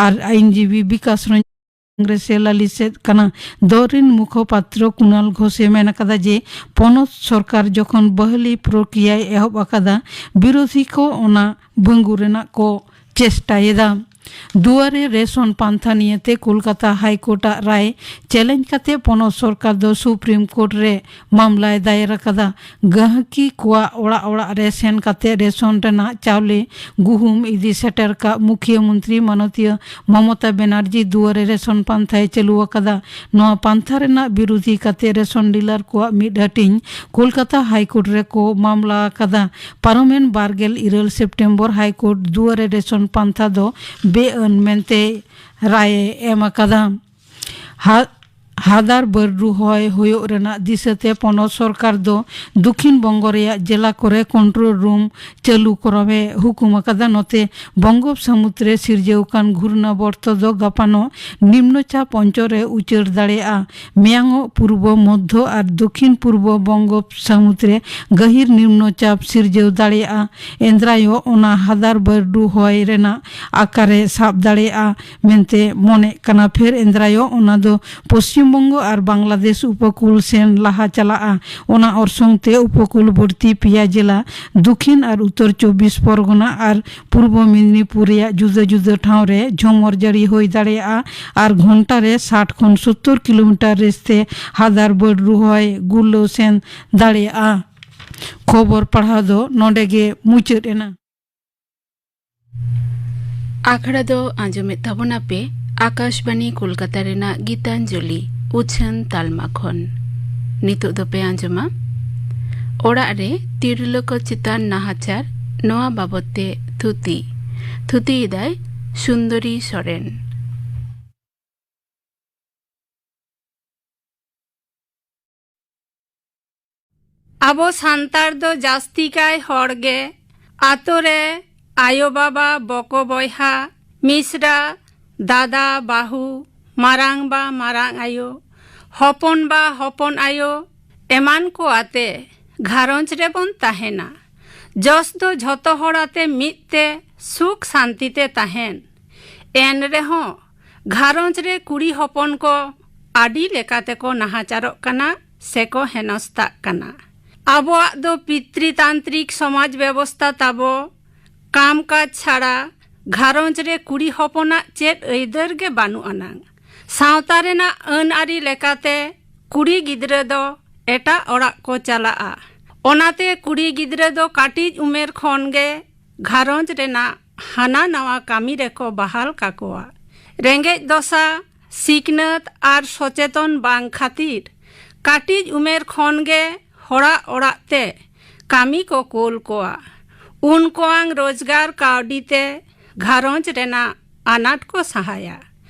ᱟᱨ ᱟᱭᱤᱱᱡᱤᱵᱤ ᱵᱤᱠᱟᱥ ᱨᱚᱧᱡᱚᱱ ᱠᱚᱝᱜᱨᱮᱥ ᱮ ᱞᱟᱹᱞᱤᱥᱮᱫ ᱠᱟᱱᱟ᱾ ᱫᱚᱞ ᱨᱤᱱ ᱢᱩᱠᱷᱚᱯᱟᱛᱨᱚ ᱠᱩᱱᱟᱞ ᱜᱷᱳᱥ ᱮ ᱢᱮᱱ ᱟᱠᱟᱫᱟ ᱡᱮ ᱯᱚᱱᱚᱛ ᱥᱚᱨᱠᱟᱨ ᱡᱚᱠᱷᱚᱱ ᱵᱟᱦᱟᱞᱤ ᱯᱨᱚᱠᱨᱤᱭᱟᱭ ᱮᱦᱚᱵ ᱟᱠᱟᱫᱟ, ᱵᱤᱨᱳᱫᱷᱤ ᱠᱚ ᱚᱱᱟ ᱵᱷᱟᱹᱝᱜᱩ ᱨᱮᱱᱟᱜ ᱠᱚ ᱪᱮᱥᱴᱟᱭᱮᱫᱟ᱾ ᱫᱩᱣᱟᱨᱮ ᱨᱮᱥᱚᱱ ᱯᱟᱱᱛᱷᱟ ᱱᱤᱭᱟᱹᱛᱮ ᱠᱳᱞᱠᱟᱛᱟ ᱦᱟᱭ ᱠᱳᱨᱴ ᱟᱜ ᱨᱟᱭ ᱪᱮᱞᱮᱧ ᱠᱟᱛᱮ ᱯᱚᱱᱚᱛ ᱥᱚᱨᱠᱟᱨ ᱫᱚ ᱥᱩᱯᱨᱤᱢ ᱠᱳᱨᱴ ᱨᱮ ᱢᱟᱢᱞᱟᱭ ᱫᱟᱭᱮᱨ ᱟᱠᱟᱫᱟ᱾ ᱜᱟᱹᱦᱠᱤ ᱠᱚᱣᱟᱜ ᱚᱲᱟᱜ ᱚᱲᱟᱜ ᱨᱮ ᱥᱮᱱ ᱠᱟᱛᱮ ᱨᱮᱥᱚᱱ ᱨᱮᱱᱟᱜ ᱪᱟᱣᱞᱮ ᱜᱩᱦᱩᱢ ᱤᱫᱤ ᱥᱮᱴᱮᱨ ᱠᱟᱜ ᱢᱩᱠᱷᱤᱭᱟᱹ ᱢᱚᱱᱛᱨᱤ ᱢᱟᱱᱚᱛᱤᱭᱟᱹ ᱢᱚᱢᱚᱛᱟ ᱵᱮᱱᱟᱨᱡᱤ ᱫᱩᱣᱟᱨᱮ ᱨᱮᱥᱚᱱ ᱯᱟᱱᱛᱷᱟᱭ ᱪᱟᱹᱞᱩ ᱟᱠᱟᱫᱟ᱾ ᱱᱚᱣᱟ ᱯᱟᱱᱛᱷᱟ ᱨᱮᱱᱟᱜ ᱵᱤᱨᱩᱫᱷᱤ ᱠᱟᱛᱮ ᱨᱮᱥᱚᱱ ᱰᱤᱞᱟᱨ ᱠᱚᱣᱟᱜ ᱢᱤᱫ ᱦᱟᱹᱴᱤᱧ ᱠᱳᱞᱠᱟᱛᱟ ᱦᱟᱭ ᱠᱳᱨᱴ ᱨᱮᱠᱚ ᱢᱟᱢᱞᱟ ᱟᱠᱟᱫᱟ᱾ ᱯᱟᱨᱚᱢᱮᱱ ᱵᱟᱨ ᱜᱮᱞ ᱤᱨᱟᱹᱞ ᱥᱮᱯᱴᱮᱢᱵᱚᱨ ᱦᱟᱭ ᱠᱳᱨᱴ ᱫᱩᱣᱟᱨᱮ ᱨᱮᱥᱚᱱ ᱯᱟᱱᱛᱷᱟ ᱫᱚ ᱵᱮᱼᱟᱹᱱ ᱢᱮᱱᱛᱮ ᱨᱟᱭᱮ ᱮᱢ ᱟᱠᱟᱫᱟ᱾ ᱦᱟ-, ᱦᱟᱫᱟᱨ ᱵᱟᱹᱨᱰᱩ ᱦᱚᱭ ᱦᱩᱭᱩᱜ ᱨᱮᱱᱟᱜ ᱫᱤᱥᱟᱹᱛᱮ ᱯᱚᱱᱚᱛ ᱥᱚᱨᱠᱟᱨ ᱫᱚ ᱫᱚᱠᱷᱤᱱ ᱵᱚᱝᱜᱚ ᱨᱮᱭᱟᱜ ᱡᱮᱞᱟ ᱠᱚᱨᱮ ᱠᱚᱱᱴᱨᱳᱞ ᱨᱩᱢ ᱪᱟᱹᱞᱩ ᱠᱚᱨᱟᱣ ᱮ ᱦᱩᱠᱩᱢ ᱟᱠᱟᱫᱟ᱾ ᱱᱚᱛᱮ ᱵᱚᱝᱜᱳᱯ ᱥᱟᱹᱢᱩᱫ ᱨᱮ ᱥᱤᱨᱡᱟᱹᱣ ᱠᱟᱱ ᱜᱷᱩᱨᱱᱟ ᱵᱚᱨᱛᱚ ᱫᱚ ᱜᱟᱯᱟᱱᱚᱜ ᱱᱤᱢᱱᱚ ᱪᱟᱯ ᱚᱧᱪᱚᱞ ᱨᱮ ᱩᱪᱟᱹᱲ ᱫᱟᱲᱮᱭᱟᱜᱼᱟ᱾ ᱢᱮᱭᱟᱝᱚᱜ ᱯᱩᱨᱵᱚ, ᱢᱚᱫᱷᱭᱚ ᱟᱨ ᱫᱚᱠᱷᱤᱱ ᱯᱩᱨᱵᱚ ᱵᱚᱝᱜᱳᱯ ᱥᱟᱹᱢᱩᱫ ᱨᱮ ᱜᱟᱹᱦᱤᱨ ᱱᱤᱢᱱᱚ ᱪᱟᱯ ᱥᱤᱨᱡᱟᱹᱣ ᱫᱟᱲᱮᱭᱟᱜᱼᱟ᱾ ᱮᱱᱫᱨᱟᱭᱚ ᱚᱱᱟ ᱦᱟᱫᱟᱨ ᱵᱟᱹᱨᱰᱩ ᱦᱚᱭ ᱨᱮᱱᱟᱜ ᱟᱠᱟᱨᱮ ᱥᱟᱵ ᱫᱟᱲᱮᱭᱟᱜᱼᱟ ᱢᱮᱱᱛᱮ ᱢᱚᱱᱮᱜ ᱠᱟᱱᱟ᱾ ᱯᱷᱮᱨ ᱮᱱᱫᱨᱟᱭᱚ ᱚᱱᱟ ᱫᱚ ᱯᱚᱥᱪᱤᱢ ᱵᱚᱝᱜᱚ ᱟᱨ ᱵᱟᱝᱞᱟᱫᱮᱥ ᱩᱯᱚᱠᱩᱞ ᱥᱮᱱ ᱞᱟᱦᱟ ᱪᱟᱞᱟᱜᱼᱟ᱾ ᱚᱱᱟ ᱚᱨᱥᱚᱝ ᱛᱮ ᱩᱯᱚᱠᱩᱞᱵᱚᱨᱛᱤ ᱯᱮᱭᱟ ᱡᱮᱞᱟ, ᱫᱚᱠᱷᱤᱱ ᱟᱨ ᱩᱛᱛᱚᱨ ᱪᱚᱵᱵᱤᱥ ᱯᱚᱨᱜᱚᱱᱟ ᱟᱨ ᱯᱩᱨᱵᱚ ᱢᱮᱫᱤᱱᱤᱯᱩᱨ ᱨᱮᱭᱟᱜ ᱡᱩᱫᱟᱹ ᱡᱩᱫᱟᱹ ᱴᱷᱟᱶ ᱨᱮ ᱡᱷᱚᱢᱚᱨ ᱡᱟᱹᱲᱤ ᱦᱩᱭ ᱫᱟᱲᱮᱭᱟᱜᱼᱟ ᱟᱨ ᱜᱷᱚᱱᱴᱟ ᱨᱮ ᱥᱟᱴ ᱠᱷᱚᱱ ᱥᱚᱛᱛᱚᱨ ᱠᱤᱞᱳᱢᱤᱴᱟᱨ ᱨᱮᱥ ᱛᱮ ᱦᱟᱫᱟᱨ ᱵᱟᱹᱨᱰᱩ ᱦᱚᱭ ᱜᱩᱨᱞᱟᱹᱣ ᱥᱮᱱ ᱫᱟᱲᱮᱭᱟᱜᱼᱟ᱾ ᱠᱷᱚᱵᱚᱨ ᱯᱟᱲᱦᱟᱣ ᱫᱚ ᱱᱚᱰᱮ ᱜᱮ ᱢᱩᱪᱟᱹᱫ ᱮᱱᱟ᱾ ᱟᱠᱷᱲᱟ ᱫᱚ ᱟᱸᱡᱚᱢᱮᱫ ᱛᱟᱵᱚᱱᱟᱯᱮ ᱟᱠᱟᱥᱵᱟᱱᱤ ᱠᱳᱞᱠᱟᱛᱟ ᱨᱮᱱᱟᱜ ᱜᱤᱛᱟᱧᱡᱚᱞᱤ ᱩᱪᱷᱟᱹᱱ ᱛᱟᱞᱢᱟ ᱠᱷᱚᱱ᱾ ᱱᱤᱛᱚᱜ ᱫᱚᱯᱮ ᱟᱸᱡᱚᱢᱟ ᱚᱲᱟᱜ ᱨᱮ ᱛᱤᱨᱞᱟᱹ ᱠᱚ ᱪᱮᱛᱟᱱ ᱱᱟᱦᱟᱪᱟᱨ, ᱱᱚᱣᱟ ᱵᱟᱵᱚᱛ ᱛᱮ ᱛᱷᱩᱛᱤ᱾ ᱛᱷᱩᱛᱤᱭᱮᱫᱟᱭ ᱥᱩᱱᱫᱚᱨᱤ ᱥᱚᱨᱮᱱ᱾ ᱟᱵᱚ ᱥᱟᱱᱛᱟᱲ ᱫᱚ ᱡᱟᱹᱥᱛᱤ ᱠᱟᱭ ᱦᱚᱲ ᱜᱮ ᱟᱛᱳ ᱨᱮ ᱟᱭᱳ ᱵᱟᱵᱟ, ᱵᱚᱠᱚ ᱵᱚᱭᱦᱟ, ᱢᱤᱥᱨᱟ, ᱫᱟᱫᱟ, ᱵᱟᱹᱦᱩ, ᱢᱟᱨᱟᱝ ᱵᱟ, ᱢᱟᱨᱟᱝ ᱟᱭᱳ, ᱦᱚᱯᱚᱱ ᱵᱟ, ᱦᱚᱯᱚᱱ ᱟᱭᱳ ᱮᱢᱟᱱ ᱠᱚ ᱟᱛᱮ ᱜᱷᱟᱨᱚᱸᱡᱽ ᱨᱮᱵᱚᱱ ᱛᱟᱦᱮᱱᱟ᱾ ᱡᱚᱥ ᱫᱚ ᱡᱷᱚᱛᱚ ᱦᱚᱲ ᱟᱛᱮ ᱢᱤᱫ ᱛᱮ ᱥᱩᱠ ᱥᱟᱱᱛᱤ ᱛᱮ ᱛᱟᱦᱮᱱ᱾ ᱮᱱ ᱨᱮᱦᱚᱸ ᱜᱷᱟᱨᱚᱸᱡᱽ ᱨᱮ ᱠᱩᱲᱤ ᱦᱚᱯᱚᱱ ᱠᱚ ᱟᱹᱰᱤ ᱞᱮᱠᱟ ᱛᱮᱠᱚ ᱱᱟᱦᱟᱪᱟᱨᱚᱜ ᱠᱟᱱᱟ ᱥᱮᱠᱚ ᱦᱮᱱᱚᱥᱛᱟᱜ ᱠᱟᱱᱟ᱾ ᱟᱵᱚᱣᱟᱜ ᱫᱚ ᱯᱤᱛᱨᱤᱛᱟᱱᱛᱨᱤᱠ ᱥᱚᱢᱟᱡᱽ ᱵᱮᱵᱚᱥᱛᱟ ᱛᱟᱵᱚ᱾ ᱠᱟᱢ ᱠᱟᱡᱽ ᱪᱷᱟᱲᱟ ᱜᱷᱟᱨᱚᱸᱡᱽ ᱨᱮ ᱠᱩᱲᱤ ᱦᱚᱯᱚᱱᱟᱜ ᱪᱮᱫ ᱟᱹᱭᱫᱟᱹᱨ ᱜᱮ ᱵᱟᱹᱱᱩᱜ ᱟᱱᱟᱝ᱾ ᱥᱟᱶᱛᱟ ᱨᱮᱱᱟᱜ ᱟᱹᱱ ᱟᱹᱨᱤ ᱞᱮᱠᱟᱛᱮ ᱠᱩᱲᱤ ᱜᱤᱫᱽᱨᱟᱹ ᱫᱚ ᱮᱴᱟᱜ ᱚᱲᱟᱜ ᱠᱚ ᱪᱟᱞᱟᱜᱼᱟ᱾ ᱚᱱᱟᱛᱮ ᱠᱩᱲᱤ ᱜᱤᱫᱽᱨᱟᱹ ᱫᱚ ᱠᱟᱹᱴᱤᱡ ᱩᱢᱮᱨ ᱠᱷᱚᱱ ᱜᱮ ᱜᱷᱟᱨᱚᱸᱡᱽ ᱨᱮᱱᱟᱜ ᱦᱟᱱᱟ ᱱᱟᱣᱟ ᱠᱟᱹᱢᱤ ᱨᱮᱠᱚ ᱵᱟᱦᱟᱞ ᱠᱟᱠᱚᱣᱟ᱾ ᱨᱮᱸᱜᱮᱡ ᱫᱚᱥᱟ, ᱥᱤᱠᱷᱱᱟᱹᱛ ᱟᱨ ᱥᱚᱪᱮᱛᱚᱱ ᱵᱟᱝ ᱠᱷᱟᱹᱛᱤᱨ ᱠᱟᱹᱴᱤᱡ ᱩᱢᱮᱨ ᱠᱷᱚᱱ ᱜᱮ ᱦᱚᱲᱟᱜ ᱚᱲᱟᱜ ᱛᱮ ᱠᱟᱹᱢᱤ ᱠᱚ ᱠᱳᱞ ᱠᱚᱣᱟ᱾ ᱩᱱᱠᱩᱣᱟᱝ ᱨᱳᱡᱽᱜᱟᱨ ᱠᱟᱹᱣᱰᱤ ᱛᱮ ᱜᱷᱟᱨᱚᱸᱡᱽ ᱨᱮᱱᱟᱜ ᱟᱱᱟᱴ ᱠᱚ ᱥᱟᱦᱟᱭᱟ᱾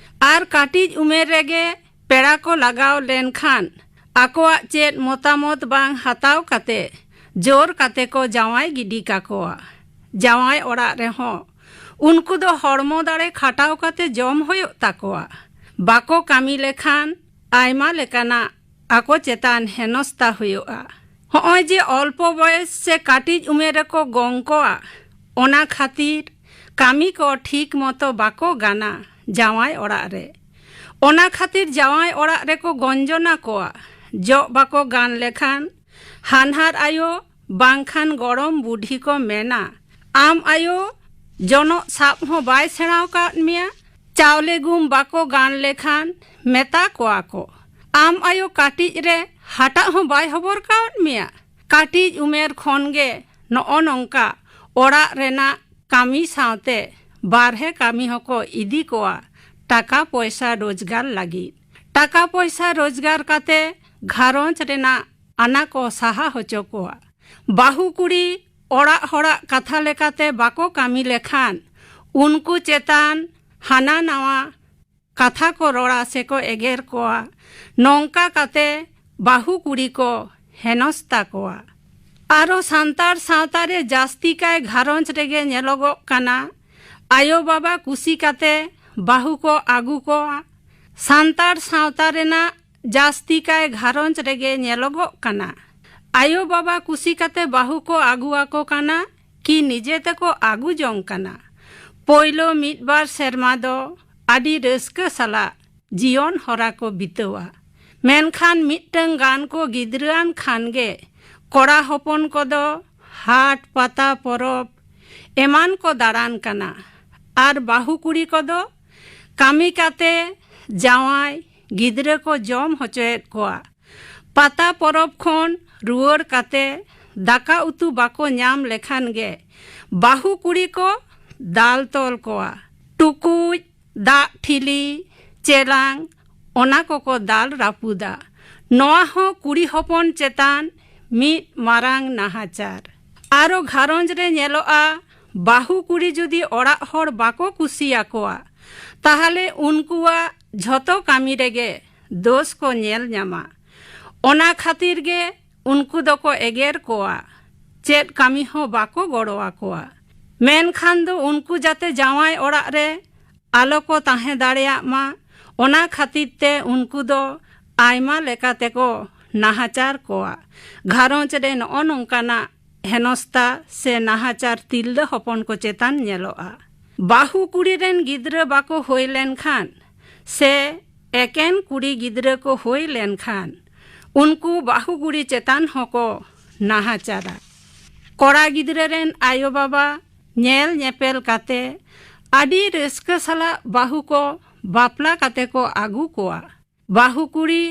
ᱟᱨ ᱠᱟᱹᱴᱤᱡ ᱩᱢᱮᱨ ᱨᱮᱜᱮ ᱯᱮᱲᱟ ᱠᱚ ᱞᱟᱜᱟᱣ ᱞᱮᱱᱠᱷᱟᱱ ᱟᱠᱚᱣᱟᱜ ᱪᱮᱫ ᱢᱚᱛᱟᱢᱚᱛ ᱵᱟᱝ ᱦᱟᱛᱟᱣ ᱠᱟᱛᱮ ᱡᱳᱨ ᱠᱟᱛᱮ ᱠᱚ ᱡᱟᱶᱟᱭ ᱜᱤᱰᱤ ᱠᱟᱠᱚᱣᱟ᱾ ᱡᱟᱶᱟᱭ ᱚᱲᱟᱜ ᱨᱮᱦᱚᱸ ᱩᱱᱠᱩ ᱫᱚ ᱦᱚᱲᱢᱚ ᱫᱟᱲᱮ ᱠᱷᱟᱴᱟᱣ ᱠᱟᱛᱮ ᱡᱚᱢ ᱦᱩᱭᱩᱜ ᱛᱟᱠᱚᱣᱟ᱾ ᱵᱟᱠᱚ ᱠᱟᱹᱢᱤ ᱞᱮᱠᱷᱟᱱ ᱟᱭᱢᱟ ᱞᱮᱠᱟᱱᱟᱜ ᱟᱠᱚ ᱪᱮᱛᱟᱱ ᱦᱮᱱᱚᱥᱛᱟ ᱦᱩᱭᱩᱜᱼᱟ᱾ ᱦᱚᱸᱜᱼᱚᱭ ᱡᱮ ᱚᱞᱯᱚ ᱵᱚᱭᱮᱥ ᱥᱮ ᱠᱟᱹᱴᱤᱡ ᱩᱢᱮᱨ ᱨᱮᱠᱚ ᱜᱚᱝ ᱠᱚᱣᱟ, ᱚᱱᱟ ᱠᱷᱟᱹᱛᱤᱨ ᱠᱟᱹᱢᱤ ᱠᱚ ᱴᱷᱤᱠ ᱢᱚᱛᱚ ᱵᱟᱠᱚ ᱜᱟᱱᱟ ᱡᱟᱶᱟᱭ ᱚᱲᱟᱜ ᱨᱮ᱾ ᱚᱱᱟ ᱠᱷᱟᱹᱛᱤᱨ ᱡᱟᱶᱟᱭ ᱚᱲᱟᱜ ᱨᱮᱠᱚ ᱜᱚᱧᱡᱚᱱᱟ ᱠᱚᱣᱟ᱾ ᱡᱚᱜ ᱵᱟᱠᱚ ᱜᱟᱱ ᱞᱮᱠᱷᱟᱱ ᱦᱟᱱᱦᱟᱨ ᱟᱭᱳ ᱵᱟᱝᱠᱷᱟᱱ ᱜᱚᱲᱚᱢ ᱵᱩᱰᱷᱤ ᱠᱚ ᱢᱮᱱᱟ, "ᱟᱢ ᱟᱭᱳ ᱡᱚᱱᱚᱜ ᱥᱟᱵ ᱦᱚᱸ ᱵᱟᱭ ᱥᱮᱬᱟ ᱟᱠᱟᱫ ᱢᱮᱭᱟ?" ᱪᱟᱣᱞᱮ ᱜᱩᱢ ᱵᱟᱠᱚ ᱜᱟᱱ ᱞᱮᱠᱷᱟᱱ ᱢᱮᱛᱟ ᱠᱚᱣᱟ ᱠᱚ, "ᱟᱢ ᱟᱭᱳ ᱠᱟᱹᱴᱤᱡ ᱨᱮ ᱦᱟᱴᱟᱜ ᱦᱚᱸ ᱵᱟᱭ ᱦᱚᱵᱚᱨ ᱠᱟᱣᱟᱫ ᱢᱮᱭᱟ?" ᱠᱟᱹᱴᱤᱡ ᱩᱢᱮᱨ ᱠᱷᱚᱱ ᱜᱮ ᱱᱚᱜᱼᱚ ᱱᱚᱝᱠᱟ ᱚᱲᱟᱜ ᱨᱮᱱᱟᱜ ᱠᱟᱹᱢᱤ ᱥᱟᱶᱛᱮ ᱵᱟᱨᱦᱮ ᱠᱟᱹᱢᱤ ᱦᱚᱸᱠᱚ ᱤᱫᱤ ᱠᱚᱣᱟ ᱴᱟᱠᱟ ᱯᱚᱭᱥᱟ ᱨᱳᱡᱽᱜᱟᱨ ᱞᱟᱹᱜᱤᱫ᱾ ᱴᱟᱠᱟ ᱯᱚᱭᱥᱟ ᱨᱳᱡᱽᱜᱟᱨ ᱠᱟᱛᱮ ᱜᱷᱟᱨᱚᱸᱡᱽ ᱨᱮᱱᱟᱜ ᱟᱱᱟ ᱠᱚ ᱥᱟᱦᱟ ᱦᱚᱪᱚ ᱠᱚᱣᱟ᱾ ᱵᱟᱹᱦᱩ ᱠᱩᱲᱤ ᱚᱲᱟᱜ ᱦᱚᱲᱟᱜ ᱠᱟᱛᱷᱟ ᱞᱮᱠᱟᱛᱮ ᱵᱟᱠᱚ ᱠᱟᱹᱢᱤ ᱞᱮᱠᱷᱟᱱ ᱩᱱᱠᱩ ᱪᱮᱛᱟᱱ ᱦᱟᱱᱟ ᱱᱟᱣᱟ ᱠᱟᱛᱷᱟ ᱠᱚ ᱨᱚᱲᱟ ᱥᱮᱠᱚ ᱮᱜᱮᱨ ᱠᱚᱣᱟ᱾ ᱱᱚᱝᱠᱟ ᱠᱟᱛᱮ ᱵᱟᱹᱦᱩ ᱠᱩᱲᱤ ᱠᱚ ᱦᱮᱱᱚᱥᱛᱟ ᱠᱚᱣᱟ᱾ ᱟᱨᱚ ᱥᱟᱱᱛᱟᱲ ᱥᱟᱶᱛᱟ ᱨᱮ ᱡᱟᱹᱥᱛᱤ ᱠᱟᱭ ᱜᱷᱟᱨᱚᱸᱡᱽ ᱨᱮᱜᱮ ᱧᱮᱞᱚᱜᱚᱜ ᱠᱟᱱᱟ, ᱟᱭᱳ ᱵᱟᱵᱟ ᱠᱩᱥᱤ ᱠᱟᱛᱮ ᱵᱟᱹᱦᱩ ᱠᱚ ᱟᱹᱜᱩ ᱠᱚᱣᱟ᱾ ᱥᱟᱱᱛᱟᱲ ᱥᱟᱶᱛᱟ ᱨᱮᱱᱟᱜ ᱡᱟᱹᱥᱛᱤ ᱠᱟᱭ ᱜᱷᱟᱨᱚᱸᱡᱽ ᱨᱮᱜᱮ ᱧᱮᱞᱚᱜᱚᱜ ᱠᱟᱱᱟ, ᱟᱭᱳ ᱵᱟᱵᱟ ᱠᱩᱥᱤ ᱠᱟᱛᱮ ᱵᱟᱹᱦᱩ ᱠᱚ ᱟᱹᱜᱩ ᱟᱠᱚ ᱠᱟᱱᱟ ᱠᱤ ᱱᱤᱡᱮ ᱛᱮᱠᱚ ᱟᱹᱜᱩ ᱡᱚᱝ ᱠᱟᱱᱟ᱾ ᱯᱳᱭᱞᱳ ᱢᱤᱫ ᱵᱟᱨ ᱥᱮᱨᱢᱟ ᱫᱚ ᱟᱹᱰᱤ ᱨᱟᱹᱥᱠᱟᱹ ᱥᱟᱞᱟᱜ ᱡᱤᱭᱚᱱ ᱦᱚᱨᱟ ᱠᱚ ᱵᱤᱛᱟᱹᱣᱟ᱾ ᱢᱮᱱᱠᱷᱟᱱ ᱢᱤᱫᱴᱟᱝ ᱜᱟᱱ ᱠᱚ ᱜᱤᱫᱽᱨᱟᱹᱣᱟᱱ ᱠᱷᱟᱱ ᱜᱮ ᱠᱚᱲᱟ ᱦᱚᱯᱚᱱ ᱠᱚᱫᱚ ᱦᱟᱴ, ᱯᱟᱛᱟ, ᱯᱚᱨᱚᱵᱽ ᱮᱢᱟᱱ ᱠᱚ ᱫᱟᱬᱟᱱ ᱠᱟᱱᱟ᱾ ᱟᱨ ᱵᱟᱹᱦᱩ ᱠᱩᱲᱤ ᱠᱚᱫᱚ ᱠᱟᱹᱢᱤ ᱠᱟᱛᱮ ᱡᱟᱶᱟᱭ ᱜᱤᱫᱽᱨᱟᱹ ᱠᱚ ᱡᱚᱢ ᱦᱚᱪᱚᱭᱮᱫ ᱠᱚᱣᱟ᱾ ᱯᱟᱛᱟ ᱯᱚᱨᱚᱵᱽ ᱠᱷᱚᱱ ᱨᱩᱣᱟᱹᱲ ᱠᱟᱛᱮ ᱫᱟᱠᱟ ᱩᱛᱩ ᱵᱟᱠᱚ ᱧᱟᱢ ᱞᱮᱠᱷᱟᱱ ᱜᱮ ᱵᱟᱹᱦᱩ ᱠᱩᱲᱤ ᱠᱚ ᱫᱟᱞ ᱛᱚᱞ ᱠᱚᱣᱟ᱾ ᱴᱩᱠᱩᱡ, ᱫᱟᱜ ᱴᱷᱤᱞᱤ, ᱪᱮᱞᱟᱝ, ᱚᱱᱟ ᱠᱚᱠᱚ ᱫᱟᱞ ᱨᱟᱹᱯᱩᱫᱟ᱾ ᱱᱚᱣᱟ ᱦᱚᱸ ᱠᱩᱲᱤ ᱦᱚᱯᱚᱱ ᱪᱮᱛᱟᱱ ᱢᱤᱫ ᱢᱟᱨᱟᱝ ᱱᱟᱦᱟᱪᱟᱨ᱾ ᱟᱨᱚ ᱜᱷᱟᱨᱚᱸᱡᱽ ᱨᱮ ᱧᱮᱞᱚᱜᱼᱟ, ᱵᱟᱹᱦᱩ ᱠᱩᱲᱤ ᱡᱩᱫᱤ ᱚᱲᱟᱜ ᱦᱚᱲ ᱵᱟᱠᱚ ᱠᱩᱥᱤᱭᱟᱠᱚᱣᱟ, ᱛᱟᱦᱞᱮ ᱩᱱᱠᱩᱣᱟᱜ ᱡᱷᱚᱛᱚ ᱠᱟᱹᱢᱤ ᱨᱮᱜᱮ ᱫᱳᱥ ᱠᱚ ᱧᱮᱞ ᱧᱟᱢᱟ᱾ ᱚᱱᱟ ᱠᱷᱟᱹᱛᱤᱨ ᱜᱮ ᱩᱱᱠᱩ ᱫᱚᱠᱚ ᱮᱜᱮᱨ ᱠᱚᱣᱟ, ᱪᱮᱫ ᱠᱟᱹᱢᱤ ᱦᱚᱸ ᱵᱟᱠᱚ ᱜᱚᱲᱚ ᱟᱠᱚᱣᱟ᱾ ᱢᱮᱱᱠᱷᱟᱱ ᱫᱚ ᱩᱱᱠᱩ ᱡᱟᱛᱮ ᱡᱟᱶᱟᱭ ᱚᱲᱟᱜ ᱨᱮ ᱟᱞᱚ ᱠᱚ ᱛᱟᱦᱮᱸ ᱫᱟᱲᱮᱭᱟᱜ ᱢᱟ, ᱚᱱᱟ ᱠᱷᱟᱹᱛᱤᱨ ᱛᱮ ᱩᱱᱠᱩ ᱫᱚ ᱟᱭᱢᱟ ᱞᱮᱠᱟ ᱛᱮᱠᱚ ᱱᱟᱦᱟᱪᱟᱨ ᱠᱚᱣᱟ᱾ ᱜᱷᱟᱨᱚᱸᱡᱽ ᱨᱮ ᱱᱚᱜᱼᱚ ᱱᱚᱝᱠᱟᱱᱟᱜ ᱦᱮᱱᱚᱥᱛᱟ ᱥᱮ ᱱᱟᱦᱟᱪᱟᱨ ᱛᱤᱨᱞᱟᱹ ᱦᱚᱯᱚᱱ ᱠᱚ ᱪᱮᱛᱟᱱ ᱧᱮᱞᱚᱜᱼᱟ᱾ ᱵᱟᱹᱦᱩ ᱠᱩᱲᱤ ᱨᱮᱱ ᱜᱤᱫᱽᱨᱟᱹ ᱵᱟᱠᱚ ᱦᱩᱭ ᱞᱮᱱᱠᱷᱟᱱ ᱥᱮ ᱮᱠᱮᱱ ᱠᱩᱲᱤ ᱜᱤᱫᱽᱨᱟᱹ ᱠᱚ ᱦᱩᱭ ᱞᱮᱱᱠᱷᱟᱱ ᱩᱱᱠᱩ ᱵᱟᱹᱦᱩ ᱠᱩᱲᱤ ᱪᱮᱛᱟᱱ ᱦᱚᱸᱠᱚ ᱱᱟᱦᱟᱪᱟᱨᱟ᱾ ᱠᱚᱲᱟ ᱜᱤᱫᱽᱨᱟᱹ ᱨᱮᱱ ᱟᱭᱳ ᱵᱟᱵᱟ ᱧᱮᱞ ᱧᱮᱯᱮᱞ ᱠᱟᱛᱮ ᱟᱹᱰᱤ ᱨᱟᱹᱥᱠᱟᱹ ᱥᱟᱞᱟᱜ ᱵᱟᱹᱦᱩ ᱠᱚ ᱵᱟᱯᱞᱟ ᱠᱟᱛᱮ ᱠᱚ ᱟᱹᱜᱩ ᱠᱚᱣᱟ᱾ ᱵᱟᱹᱦᱩ ᱠᱩᱲᱤ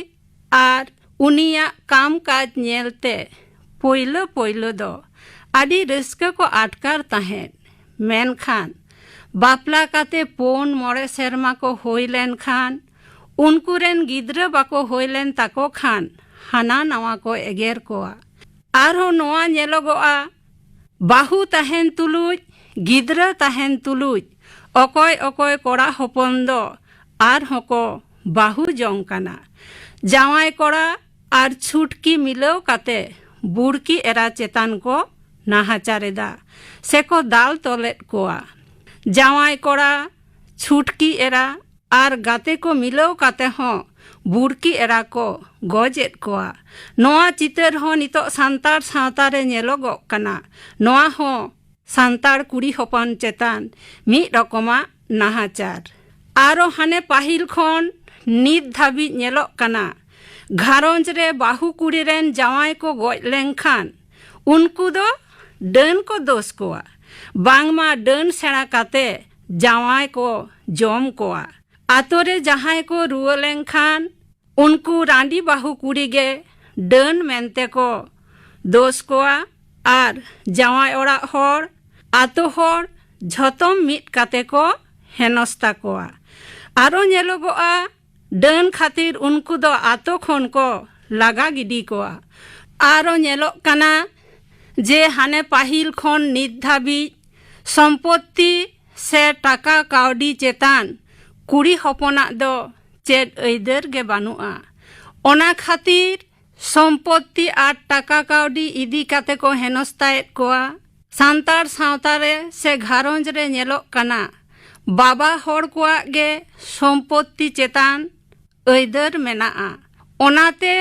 ᱟᱨ ᱩᱱᱤᱭᱟᱜ ᱠᱟᱢ ᱠᱟᱡᱽ ᱧᱮᱞᱛᱮ ᱯᱳᱭᱞᱳ ᱯᱳᱭᱞᱳ ᱫᱚ ᱟᱹᱰᱤ ᱨᱟᱹᱥᱠᱟᱹ ᱠᱚ ᱟᱴᱠᱟᱨ ᱛᱟᱦᱮᱸᱫ᱾ ᱢᱮᱱᱠᱷᱟᱱ ᱵᱟᱯᱞᱟ ᱠᱟᱛᱮ ᱯᱩᱱ ᱢᱚᱬᱮ ᱥᱮᱨᱢᱟ ᱠᱚ ᱦᱩᱭ ᱞᱮᱱᱠᱷᱟᱱ, ᱩᱱᱠᱩ ᱨᱮᱱ ᱜᱤᱫᱽᱨᱟᱹ ᱵᱟᱠᱚ ᱦᱩᱭ ᱞᱮᱱ ᱛᱟᱠᱚ ᱠᱷᱟᱱ ᱦᱟᱱᱟ ᱱᱟᱣᱟ ᱠᱚ ᱮᱜᱮᱨ ᱠᱚᱣᱟ᱾ ᱟᱨᱦᱚᱸ ᱱᱚᱣᱟ ᱧᱮᱞᱚᱜᱚᱜᱼᱟ, ᱵᱟᱹᱦᱩ ᱛᱟᱦᱮᱱ ᱛᱩᱞᱩᱡ, ᱜᱤᱫᱽᱨᱟᱹ ᱛᱟᱦᱮᱱ ᱛᱩᱞᱩᱡ ᱚᱠᱚᱭ ᱚᱠᱚᱭ ᱠᱚᱲᱟ ᱦᱚᱯᱚᱱ ᱫᱚ ᱟᱨᱦᱚᱸ ᱠᱚ ᱵᱟᱹᱦᱩ ᱡᱚᱝ ᱠᱟᱱᱟ᱾ ᱡᱟᱶᱟᱭ ᱠᱚᱲᱟ ᱟᱨ ᱪᱷᱩᱴᱠᱤ ᱢᱤᱞᱟᱹᱣ ᱠᱟᱛᱮ ᱵᱩᱲᱠᱤ ᱮᱨᱟ ᱪᱮᱛᱟᱱ ᱠᱚ ᱱᱟᱦᱟᱪᱟᱨ ᱮᱫᱟ ᱥᱮᱠᱚ ᱫᱟᱞ ᱛᱚᱞᱮᱫ ᱠᱚᱣᱟ᱾ ᱡᱟᱶᱟᱭ ᱠᱚᱲᱟ, ᱪᱷᱩᱴᱠᱤ ᱮᱨᱟ ᱟᱨ ᱜᱟᱛᱮ ᱠᱚ ᱢᱤᱞᱟᱹᱣ ᱠᱟᱛᱮ ᱦᱚᱸ ᱵᱩᱲᱠᱤ ᱮᱨᱟ ᱠᱚ ᱜᱚᱡᱮᱫ ᱠᱚᱣᱟ᱾ ᱱᱚᱣᱟ ᱪᱤᱛᱟᱹᱨ ᱦᱚᱸ ᱱᱤᱛᱚᱜ ᱥᱟᱱᱛᱟᱲ ᱥᱟᱶᱛᱟ ᱨᱮ ᱧᱮᱞᱚᱜᱚᱜ ᱠᱟᱱᱟ᱾ ᱱᱚᱣᱟ ᱦᱚᱸ ᱥᱟᱱᱛᱟᱲ ᱠᱩᱲᱤ ᱦᱚᱯᱚᱱ ᱪᱮᱛᱟᱱ ᱢᱤᱫ ᱨᱚᱠᱚᱢᱟᱜ ᱱᱟᱦᱟᱪᱟᱨ᱾ ᱟᱨᱚ ᱦᱟᱱᱮ ᱯᱟᱹᱦᱤᱞ ᱠᱷᱚᱱ ᱱᱤᱛ ᱫᱷᱟᱹᱵᱤᱡ ᱧᱮᱞᱚᱜ ᱠᱟᱱᱟ, ᱜᱷᱟᱨᱚᱸᱡᱽ ᱨᱮ ᱵᱟᱹᱦᱩ ᱠᱩᱲᱤ ᱨᱮᱱ ᱡᱟᱶᱟᱭ ᱠᱚ ᱜᱚᱡ ᱞᱮᱱᱠᱷᱟᱱ ᱩᱱᱠᱩ ᱫᱚ ᱰᱟᱹᱱ ᱠᱚ ᱫᱳᱥ ᱠᱚᱣᱟ᱾ ᱵᱟᱝᱢᱟ ᱰᱟᱹᱱ ᱥᱮᱬᱟ ᱠᱟᱛᱮ ᱡᱟᱶᱟᱭ ᱠᱚ ᱡᱚᱢ ᱠᱚᱣᱟ᱾ ᱟᱛᱳ ᱨᱮ ᱡᱟᱦᱟᱸᱭ ᱠᱚ ᱨᱩᱣᱟᱹ ᱞᱮᱱᱠᱷᱟᱱ ᱩᱱᱠᱩ ᱨᱟᱺᱰᱤ ᱵᱟᱹᱦᱩ ᱠᱩᱲᱤ ᱜᱮ ᱰᱟᱹᱱ ᱢᱮᱱᱛᱮ ᱠᱚ ᱫᱳᱥ ᱠᱚᱣᱟ ᱟᱨ ᱡᱟᱶᱟᱭ ᱚᱲᱟᱜ ᱦᱚᱲ, ᱟᱛᱳ ᱦᱚᱲ ᱡᱷᱚᱛᱚᱢ ᱢᱤᱫ ᱠᱟᱛᱮ ᱠᱚ ᱦᱮᱱᱚᱥᱛᱟ ᱠᱚᱣᱟ᱾ ᱟᱨᱚ ᱧᱮᱞᱚᱜᱚᱜᱼᱟ, ᱰᱟᱹᱱ ᱠᱷᱟᱹᱛᱤᱨ ᱩᱱᱠᱩ ᱫᱚ ᱟᱛᱳ ᱠᱷᱚᱱ ᱠᱚ ᱞᱟᱜᱟ ᱜᱤᱰᱤ ᱠᱚᱣᱟ᱾ ᱟᱨᱚ ᱧᱮᱞᱚᱜ ᱠᱟᱱᱟ ᱡᱮ ᱦᱟᱱᱮ ᱯᱟᱹᱦᱤᱞ ᱠᱷᱚᱱ ᱱᱤᱛ ᱫᱷᱟᱹᱵᱤᱡ ᱥᱚᱢᱯᱚᱛᱛᱤ ᱥᱮ ᱴᱟᱠᱟ ᱠᱟᱹᱣᱰᱤ ᱪᱮᱛᱟᱱ ᱠᱩᱲᱤ ᱦᱚᱯᱚᱱᱟᱜ ᱫᱚ ᱪᱮᱫ ᱟᱹᱭᱫᱟᱹᱨ ᱜᱮ ᱵᱟᱹᱱᱩᱜᱼᱟ᱾ ᱚᱱᱟ ᱠᱷᱟᱹᱛᱤᱨ ᱥᱚᱢᱯᱚᱛᱛᱤ ᱟᱨ ᱴᱟᱠᱟ ᱠᱟᱹᱣᱰᱤ ᱤᱫᱤ ᱠᱟᱛᱮ ᱠᱚ ᱦᱮᱱᱚᱥᱛᱟᱭᱮᱫ ᱠᱚᱣᱟ᱾ ᱥᱟᱱᱛᱟᱲ ᱥᱟᱶᱛᱟ ᱨᱮ ᱥᱮ ᱜᱷᱟᱨᱚᱸᱡᱽ ᱨᱮ ᱧᱮᱞᱚᱜ ᱠᱟᱱᱟ, ᱵᱟᱵᱟ ᱦᱚᱲ ᱠᱚᱣᱟᱜ ᱜᱮ ᱥᱚᱢᱯᱚᱛᱛᱤ ᱪᱮᱛᱟᱱ ᱟᱹᱭᱫᱟᱹᱨ ᱢᱮᱱᱟᱜᱼᱟ᱾ ᱚᱱᱟᱛᱮ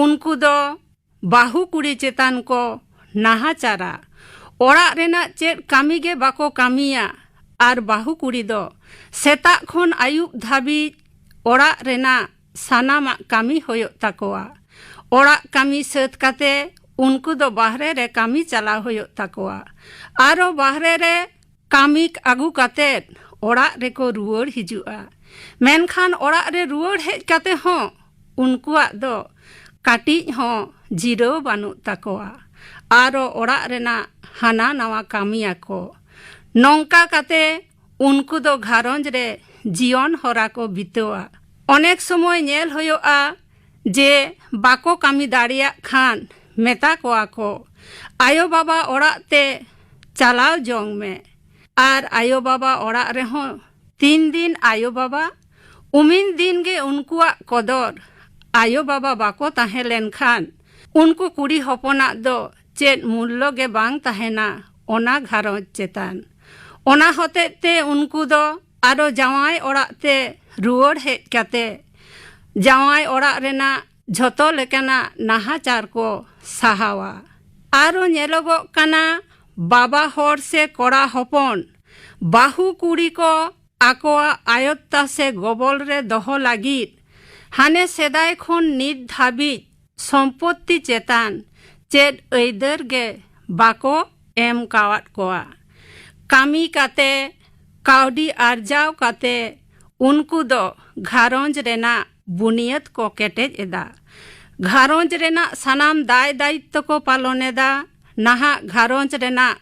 ᱩᱱᱠᱩ ᱫᱚ ᱵᱟᱹᱦᱩ ᱠᱩᱲᱤ ᱪᱮᱛᱟᱱ ᱠᱚ ᱱᱟᱦᱟᱪᱟᱨᱟ᱾ ᱚᱲᱟᱜ ᱨᱮᱱᱟᱜ ᱪᱮᱫ ᱠᱟᱹᱢᱤ ᱜᱮ ᱵᱟᱠᱚ ᱠᱟᱹᱢᱤᱭᱟ᱾ ᱟᱨ ᱵᱟᱹᱦᱩ ᱠᱩᱲᱤ ᱫᱚ ᱥᱮᱛᱟᱜ ᱠᱷᱚᱱ ᱟᱹᱭᱩᱵ ᱫᱷᱟᱹᱵᱤᱡ ᱚᱲᱟᱜ ᱨᱮᱱᱟᱜ ᱥᱟᱱᱟᱢᱟᱜ ᱠᱟᱹᱢᱤ ᱦᱩᱭᱩᱜ ᱛᱟᱠᱚᱣᱟ᱾ ᱚᱲᱟᱜ ᱠᱟᱹᱢᱤ ᱥᱟᱹᱛ ᱠᱟᱛᱮ ᱩᱱᱠᱩ ᱫᱚ ᱵᱟᱦᱨᱮ ᱨᱮ ᱠᱟᱹᱢᱤ ᱪᱟᱞᱟᱣ ᱦᱩᱭᱩᱜ ᱛᱟᱠᱚᱣᱟ᱾ ᱟᱨᱚ ᱵᱟᱦᱨᱮ ᱨᱮ ᱠᱟᱹᱢᱤ ᱟᱹᱜᱩ ᱠᱟᱛᱮ ᱚᱲᱟᱜ ᱨᱮᱠᱚ ᱨᱩᱣᱟᱹᱲ ᱦᱤᱡᱩᱜᱼᱟ᱾ ᱢᱮᱱᱠᱷᱟᱱ ᱚᱲᱟᱜ ᱨᱮ ᱨᱩᱣᱟᱹᱲ ᱦᱮᱡ ᱠᱟᱛᱮ ᱦᱚᱸ ᱩᱱᱠᱩᱣᱟᱜ ᱫᱚ ᱠᱟᱹᱴᱤᱡ ᱦᱚᱸ ᱡᱤᱨᱟᱹᱣ ᱵᱟᱹᱱᱩᱜ ᱛᱟᱠᱚᱣᱟ᱾ ᱟᱨᱚ ᱚᱲᱟᱜ ᱨᱮᱱᱟᱜ ᱦᱟᱱᱟ ᱱᱟᱣᱟ ᱠᱟᱹᱢᱤᱭᱟᱠᱚ᱾ ᱱᱚᱝᱠᱟ ᱠᱟᱛᱮ ᱩᱱᱠᱩ ᱫᱚ ᱜᱷᱟᱨᱚᱸᱡᱽ ᱨᱮ ᱡᱤᱭᱚᱱ ᱦᱚᱨᱟ ᱠᱚ ᱵᱤᱛᱟᱹᱣᱟ᱾ ᱚᱱᱮᱠ ᱥᱚᱢᱚᱭ ᱧᱮᱞ ᱦᱩᱭᱩᱜᱼᱟ ᱡᱮ ᱵᱟᱠᱚ ᱠᱟᱹᱢᱤ ᱫᱟᱲᱮᱭᱟᱜ ᱠᱷᱟᱱ ᱢᱮᱛᱟ ᱠᱚᱣᱟ ᱠᱚ, "ᱟᱭᱳ ᱵᱟᱵᱟ ᱚᱲᱟᱜ ᱛᱮ ᱪᱟᱞᱟᱣ ᱡᱚᱝ ᱢᱮ᱾" ᱟᱨ ᱟᱭᱳ ᱵᱟᱵᱟ ᱚᱲᱟᱜ ᱨᱮᱦᱚᱸ ᱛᱤᱱ ᱫᱤᱱ ᱟᱭᱳ ᱵᱟᱵᱟ, ᱩᱢᱤᱱ ᱫᱤᱱ ᱜᱮ ᱩᱱᱠᱩᱣᱟᱜ ᱠᱚᱫᱚᱨ᱾ ᱟᱭᱳ ᱵᱟᱵᱟ ᱵᱟᱠᱚ ᱛᱟᱦᱮᱸ ᱞᱮᱱᱠᱷᱟᱱ ᱩᱱᱠᱩ ᱠᱩᱲᱤ ᱦᱚᱯᱚᱱᱟᱜ ᱫᱚ ᱪᱮᱫ ᱢᱩᱞᱞᱚ ᱜᱮ ᱵᱟᱝ ᱛᱟᱦᱮᱱᱟ ᱚᱱᱟ ᱜᱷᱟᱨᱚᱸᱡᱽ ᱪᱮᱛᱟᱱ᱾ ᱚᱱᱟ ᱦᱚᱛᱮᱡ ᱛᱮ ᱩᱱᱠᱩ ᱫᱚ ᱟᱨᱚ ᱡᱟᱶᱟᱭ ᱚᱲᱟᱜ ᱛᱮ ᱨᱩᱣᱟᱹᱲ ᱦᱮᱡ ᱠᱟᱛᱮ ᱡᱟᱶᱟᱭ ᱚᱲᱟᱜ ᱨᱮᱱᱟᱜ ᱡᱷᱚᱛᱚ ᱞᱮᱠᱟᱱᱟᱜ ᱱᱟᱦᱟᱪᱟᱨ ᱠᱚ ᱥᱟᱦᱟᱣᱟ᱾ ᱟᱨᱚ ᱧᱮᱞᱚᱜᱚᱜ ᱠᱟᱱᱟ, ᱵᱟᱵᱟ ᱦᱚᱲ ᱥᱮ ᱠᱚᱲᱟ ᱦᱚᱯᱚᱱ ᱵᱟᱹᱦᱩ ᱠᱩᱲᱤ ᱠᱚ ᱟᱠᱚᱣᱟᱜ ᱟᱭᱚᱛᱛᱟ ᱥᱮ ᱜᱚᱵᱚᱞ ᱨᱮ ᱫᱚᱦᱚ ᱞᱟᱹᱜᱤᱫ ᱦᱟᱱᱮ ᱥᱮᱫᱟᱭ ᱠᱷᱚᱱ ᱱᱤᱛ ᱫᱷᱟᱹᱵᱤᱡ ᱥᱚᱢᱯᱚᱛᱛᱤ ᱪᱮᱛᱟᱱ ᱪᱮᱫ ᱟᱹᱭᱫᱟᱹᱨ ᱜᱮ ᱵᱟᱠᱚ ᱮᱢ ᱠᱟᱣᱟᱫ ᱠᱚᱣᱟ᱾ ᱠᱟᱹᱢᱤ ᱠᱟᱛᱮ ᱠᱟᱹᱣᱰᱤ ᱟᱨᱡᱟᱣ ᱠᱟᱛᱮ ᱩᱱᱠᱩ ᱫᱚ ᱜᱷᱟᱨᱚᱸᱡᱽ ᱨᱮᱱᱟᱜ ᱵᱩᱱᱤᱭᱟᱹᱫ ᱠᱚ ᱠᱮᱴᱮᱡ ᱮᱫᱟ᱾ ᱜᱷᱟᱨᱚᱸᱡᱽ ᱨᱮᱱᱟᱜ ᱥᱟᱱᱟᱢ ᱫᱟᱭ ᱫᱟᱭᱤᱛᱛᱚ ᱠᱚ ᱯᱟᱞᱚᱱ ᱮᱫᱟ᱾ ᱱᱟᱦᱟᱜ ᱜᱷᱟᱨᱚᱸᱡᱽ ᱨᱮᱱᱟᱜ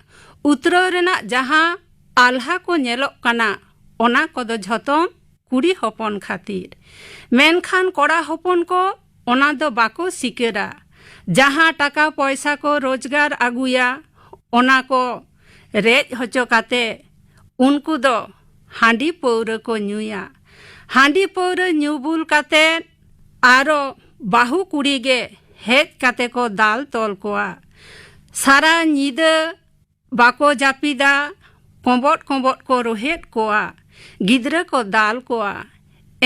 ᱩᱛᱨᱟᱹᱣ ᱨᱮᱱᱟᱜ ᱡᱟᱦᱟᱸ ᱟᱞᱦᱟ ᱠᱚ ᱧᱮᱞᱚᱜ ᱠᱟᱱᱟ, ᱚᱱᱟ ᱠᱚᱫᱚ ᱡᱷᱚᱛᱚ ᱠᱩᱲᱤ ᱦᱚᱯᱚᱱ ᱠᱷᱟᱹᱛᱤᱨ᱾ ᱢᱮᱱᱠᱷᱟᱱ ᱠᱚᱲᱟ ᱦᱚᱯᱚᱱ ᱠᱚ ᱚᱱᱟ ᱫᱚ ᱵᱟᱠᱚ ᱥᱤᱠᱟᱹᱨᱟ᱾ ᱡᱟᱦᱟᱸ ᱴᱟᱠᱟ ᱯᱚᱭᱥᱟ ᱠᱚ ᱨᱳᱡᱽᱜᱟᱨ ᱟᱹᱜᱩᱭᱟ, ᱚᱱᱟ ᱠᱚ ᱨᱮᱡ ᱦᱚᱪᱚ ᱠᱟᱛᱮ ᱩᱱᱠᱩ ᱫᱚ ᱦᱟᱺᱰᱤ ᱯᱟᱹᱣᱨᱟᱹ ᱠᱚ ᱧᱩᱭᱟ᱾ ᱦᱟᱺᱰᱤ ᱯᱟᱹᱣᱨᱟᱹ ᱧᱩ ᱵᱩᱞ ᱠᱟᱛᱮ ᱟᱨᱚ ᱵᱟᱹᱦᱩ ᱠᱩᱲᱤ ᱜᱮ ᱦᱮᱡ ᱠᱟᱛᱮ ᱠᱚ ᱫᱟᱞ ᱛᱚᱞ ᱠᱚᱣᱟ᱾ ᱥᱟᱨᱟ ᱧᱤᱫᱟᱹ ᱵᱟᱠᱚ ᱡᱟᱹᱯᱤᱫᱟ, ᱠᱚᱸᱵᱚᱫ ᱠᱚᱸᱵᱚᱫ ᱠᱚ ᱨᱚᱦᱮᱫ ᱠᱚᱣᱟ, ᱜᱤᱫᱽᱨᱟᱹ ᱠᱚ ᱫᱟᱞ ᱠᱚᱣᱟ᱾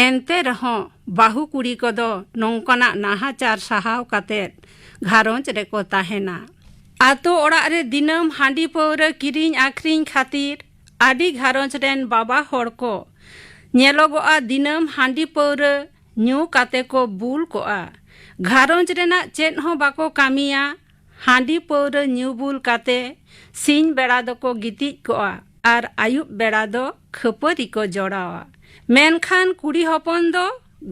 ᱮᱱᱛᱮ ᱨᱮᱦᱚᱸ ᱵᱟᱹᱦᱩ ᱠᱩᱲᱤ ᱠᱚᱫᱚ ᱱᱚᱝᱠᱟᱱᱟᱜ ᱱᱟᱦᱟᱪᱟᱨ ᱥᱟᱦᱟᱣ ᱠᱟᱛᱮ ᱜᱷᱟᱨᱚᱸᱡᱽ ᱨᱮᱠᱚ ᱛᱟᱦᱮᱱᱟ᱾ ᱟᱛᱳ ᱚᱲᱟᱜ ᱨᱮ ᱫᱤᱱᱟᱹᱢ ᱦᱟᱺᱰᱤ ᱯᱟᱹᱣᱨᱟᱹ ᱠᱤᱨᱤᱧ ᱟᱹᱠᱷᱨᱤᱧ ᱠᱷᱟᱹᱛᱤᱨ ᱟᱹᱰᱤ ᱜᱷᱟᱨᱚᱸᱡᱽ ᱨᱮᱱ ᱵᱟᱵᱟ ᱦᱚᱲ ᱠᱚ ᱧᱮᱞᱚᱜᱚᱜᱼᱟ, ᱫᱤᱱᱟᱹᱢ ᱦᱟᱺᱰᱤ ᱯᱟᱹᱣᱨᱟᱹ ᱧᱩ ᱠᱟᱛᱮ ᱠᱚ ᱵᱩᱞ ᱠᱚᱜᱼᱟ᱾ ᱜᱷᱟᱨᱚᱸᱡᱽ ᱨᱮᱱᱟᱜ ᱪᱮᱫ ᱦᱚᱸ ᱵᱟᱠᱚ ᱠᱟᱹᱢᱤᱭᱟ᱾ ᱦᱟᱺᱰᱤ ᱯᱟᱹᱣᱨᱟᱹ ᱧᱩ ᱵᱩᱞ ᱠᱟᱛᱮ ᱥᱤᱧ ᱵᱮᱲᱟ ᱫᱚᱠᱚ ᱜᱤᱛᱤᱡ ᱠᱚᱜᱼᱟ ᱟᱨ ᱟᱹᱭᱩᱵ ᱵᱮᱲᱟ ᱫᱚ ᱠᱷᱟᱹᱯᱟᱹᱨᱤ ᱠᱚ ᱡᱚᱲᱟᱣᱟ᱾ ᱢᱮᱱᱠᱷᱟᱱ ᱠᱩᱲᱤ ᱦᱚᱯᱚᱱ ᱫᱚ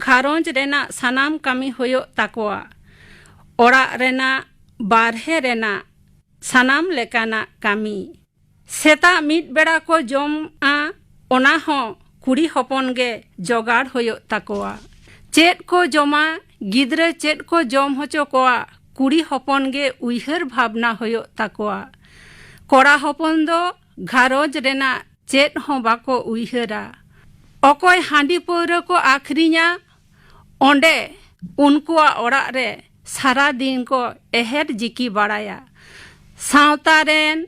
ᱜᱷᱟᱨᱚᱸᱡᱽ ᱨᱮᱱᱟᱜ ᱥᱟᱱᱟᱢ ᱠᱟᱹᱢᱤ ᱦᱩᱭᱩᱜ ᱛᱟᱠᱚᱣᱟ᱾ ᱚᱲᱟᱜ ᱨᱮᱱᱟᱜ, ᱵᱟᱨᱦᱮ ᱨᱮᱱᱟᱜ ᱥᱟᱱᱟᱢ ᱞᱮᱠᱟᱱᱟᱜ ᱠᱟᱹᱢᱤ᱾ ᱥᱮᱛᱟᱜ ᱢᱤᱫ ᱵᱮᱲᱟ ᱠᱚ ᱡᱚᱢᱟ, ᱚᱱᱟ ᱦᱚᱸ ᱠᱩᱲᱤ ᱦᱚᱯᱚᱱ ᱜᱮ ᱡᱚᱜᱟᱲ ᱦᱩᱭᱩᱜ ᱛᱟᱠᱚᱣᱟ᱾ ᱪᱮᱫ ᱠᱚ ᱡᱚᱢᱟ, ᱜᱤᱫᱽᱨᱟᱹ ᱪᱮᱫ ᱠᱚ ᱡᱚᱢ ᱦᱚᱪᱚ ᱠᱚᱣᱟ, ᱠᱩᱲᱤ ᱦᱚᱯᱚᱱ ᱜᱮ ᱩᱭᱦᱟᱹᱨ ᱵᱷᱟᱵᱽᱱᱟ ᱦᱩᱭᱩᱜ ᱛᱟᱠᱚᱣᱟ᱾ ᱠᱚᱲᱟ ᱦᱚᱯᱚᱱ ᱫᱚ ᱜᱷᱟᱨᱚᱸᱡᱽ ᱨᱮᱱᱟᱜ ᱪᱮᱫ ᱦᱚᱸ ᱵᱟᱠᱚ ᱩᱭᱦᱟᱹᱨᱟ᱾ ᱚᱠᱚᱭ ᱦᱟᱺᱰᱤ ᱯᱟᱹᱣᱨᱟᱹ ᱠᱚ ᱟᱹᱠᱷᱨᱤᱧᱟ, ᱚᱸᱰᱮ ᱩᱱᱠᱩᱣᱟᱜ ᱚᱲᱟᱜ ᱨᱮ ᱥᱟᱨᱟ ᱫᱤᱱ ᱠᱚ ᱮᱦᱮᱨ ᱡᱤᱠᱤ ᱵᱟᱲᱟᱭᱟ᱾ ᱥᱟᱶᱛᱟ ᱨᱮᱱ,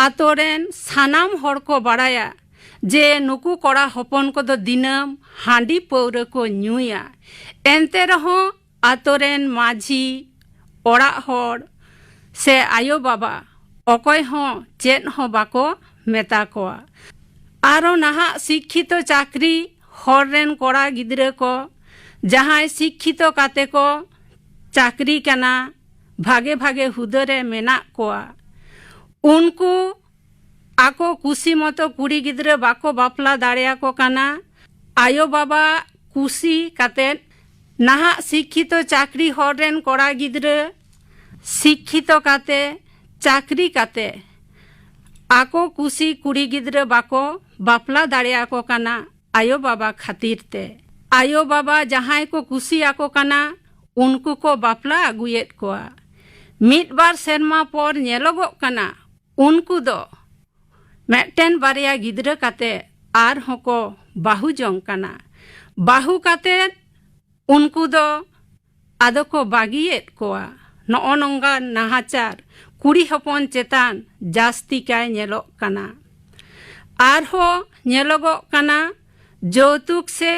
ᱟᱛᱳ ᱨᱮᱱ ᱥᱟᱱᱟᱢ ᱦᱚᱲ ᱠᱚ ᱵᱟᱲᱟᱭᱟ ᱡᱮ ᱱᱩᱠᱩ ᱠᱚᱲᱟ ᱦᱚᱯᱚᱱ ᱠᱚᱫᱚ ᱫᱤᱱᱟᱹᱢ ᱦᱟᱺᱰᱤ ᱯᱟᱹᱣᱨᱟᱹ ᱠᱚ ᱧᱩᱭᱟ᱾ ᱮᱱᱛᱮ ᱨᱮᱦᱚᱸ ᱟᱛᱳ ᱨᱮᱱ ᱢᱟᱹᱡᱷᱤ, ᱚᱲᱟᱜ ᱦᱚᱲ ᱥᱮ ᱟᱭᱳ ᱵᱟᱵᱟ ᱚᱠᱚᱭ ᱦᱚᱸ ᱪᱮᱫ ᱦᱚᱸ ᱵᱟᱠᱚ ᱢᱮᱛᱟ ᱠᱚᱣᱟ᱾ ᱟᱨᱚ ᱱᱟᱦᱟᱜ ᱥᱤᱠᱠᱷᱤᱛᱚ ᱪᱟᱹᱠᱨᱤ ᱦᱚᱲ ᱨᱮᱱ ᱠᱚᱲᱟ ᱜᱤᱫᱽᱨᱟᱹ ᱠᱚ, ᱡᱟᱦᱟᱸᱭ ᱥᱤᱠᱠᱷᱤᱛᱚ ᱠᱟᱛᱮ ᱠᱚ ᱪᱟᱹᱠᱨᱤ ᱠᱟᱱᱟ, ᱵᱷᱟᱜᱮ ᱵᱷᱟᱜᱮ ᱦᱩᱫᱟᱹ ᱨᱮ ᱢᱮᱱᱟᱜ ᱠᱚᱣᱟ, ᱩᱱᱠᱩ ᱟᱠᱚ ᱠᱩᱥᱤ ᱢᱚᱛᱚ ᱠᱩᱲᱤ ᱜᱤᱫᱽᱨᱟᱹ ᱵᱟᱠᱚ ᱵᱟᱯᱞᱟ ᱫᱟᱲᱮᱭᱟᱠᱚ ᱠᱟᱱᱟ᱾ ᱟᱭᱳ ᱵᱟᱵᱟ ᱠᱩᱥᱤ ᱠᱟᱛᱮᱫ ᱱᱟᱦᱟᱜ ᱥᱤᱠᱠᱷᱤᱛᱚ ᱪᱟᱹᱠᱨᱤ ᱦᱚᱲ ᱨᱮᱱ ᱠᱚᱲᱟ ᱜᱤᱫᱽᱨᱟᱹ ᱥᱤᱠᱠᱷᱤᱛᱚ ᱠᱟᱛᱮ, ᱪᱟᱹᱠᱨᱤ ᱠᱟᱛᱮ, ᱟᱠᱚ ᱠᱩᱥᱤ ᱠᱩᱲᱤ ᱜᱤᱫᱽᱨᱟᱹ ᱵᱟᱠᱚ ᱵᱟᱯᱞᱟ ᱫᱟᱲᱮᱭᱟᱠᱚ ᱠᱟᱱᱟ ᱟᱭᱳ ᱵᱟᱵᱟ ᱠᱷᱟᱹᱛᱤᱨ ᱛᱮ᱾ ᱟᱭᱳ ᱵᱟᱵᱟ ᱡᱟᱦᱟᱸᱭ ᱠᱚ ᱠᱩᱥᱤᱭᱟᱠᱚ ᱠᱟᱱᱟ, ᱩᱱᱠᱩ ᱠᱚ ᱵᱟᱯᱞᱟ ᱟᱹᱜᱩᱭᱮᱫ ᱠᱚᱣᱟ᱾ ᱢᱤᱫ ᱵᱟᱨ ᱥᱮᱨᱢᱟ ᱯᱚᱨ ᱧᱮᱞᱚᱜᱚᱜ ᱠᱟᱱᱟ, ᱩᱱᱠᱩ ᱫᱚ ᱢᱤᱫᱴᱮᱱ ᱵᱟᱨᱭᱟ ᱜᱤᱫᱽᱨᱟᱹ ᱠᱟᱛᱮ ᱟᱨᱦᱚᱸ ᱠᱚ ᱵᱟᱹᱦᱩ ᱡᱚᱝ ᱠᱟᱱᱟ᱾ ᱵᱟᱹᱦᱩ ᱠᱟᱛᱮ ᱩᱱᱠᱩ ᱫᱚ ᱟᱫᱚ ᱠᱚ ᱵᱟᱹᱜᱤᱭᱮᱫ ᱠᱚᱣᱟ᱾ ᱱᱚᱜᱼᱚ ᱱᱚᱝᱠᱟᱱ ᱱᱟᱦᱟᱪᱟᱨ ᱠᱩᱲᱤ ᱦᱚᱯᱚᱱ ᱪᱮᱛᱟᱱ ᱡᱟᱹᱥᱛᱤ ᱠᱟᱭ ᱧᱮᱞᱚᱜ ᱠᱟᱱᱟ᱾ ᱟᱨᱦᱚᱸ ᱧᱮᱞᱚᱜᱚᱜ ᱠᱟᱱᱟ, ᱡᱳᱣᱛᱩᱠ ᱥᱮ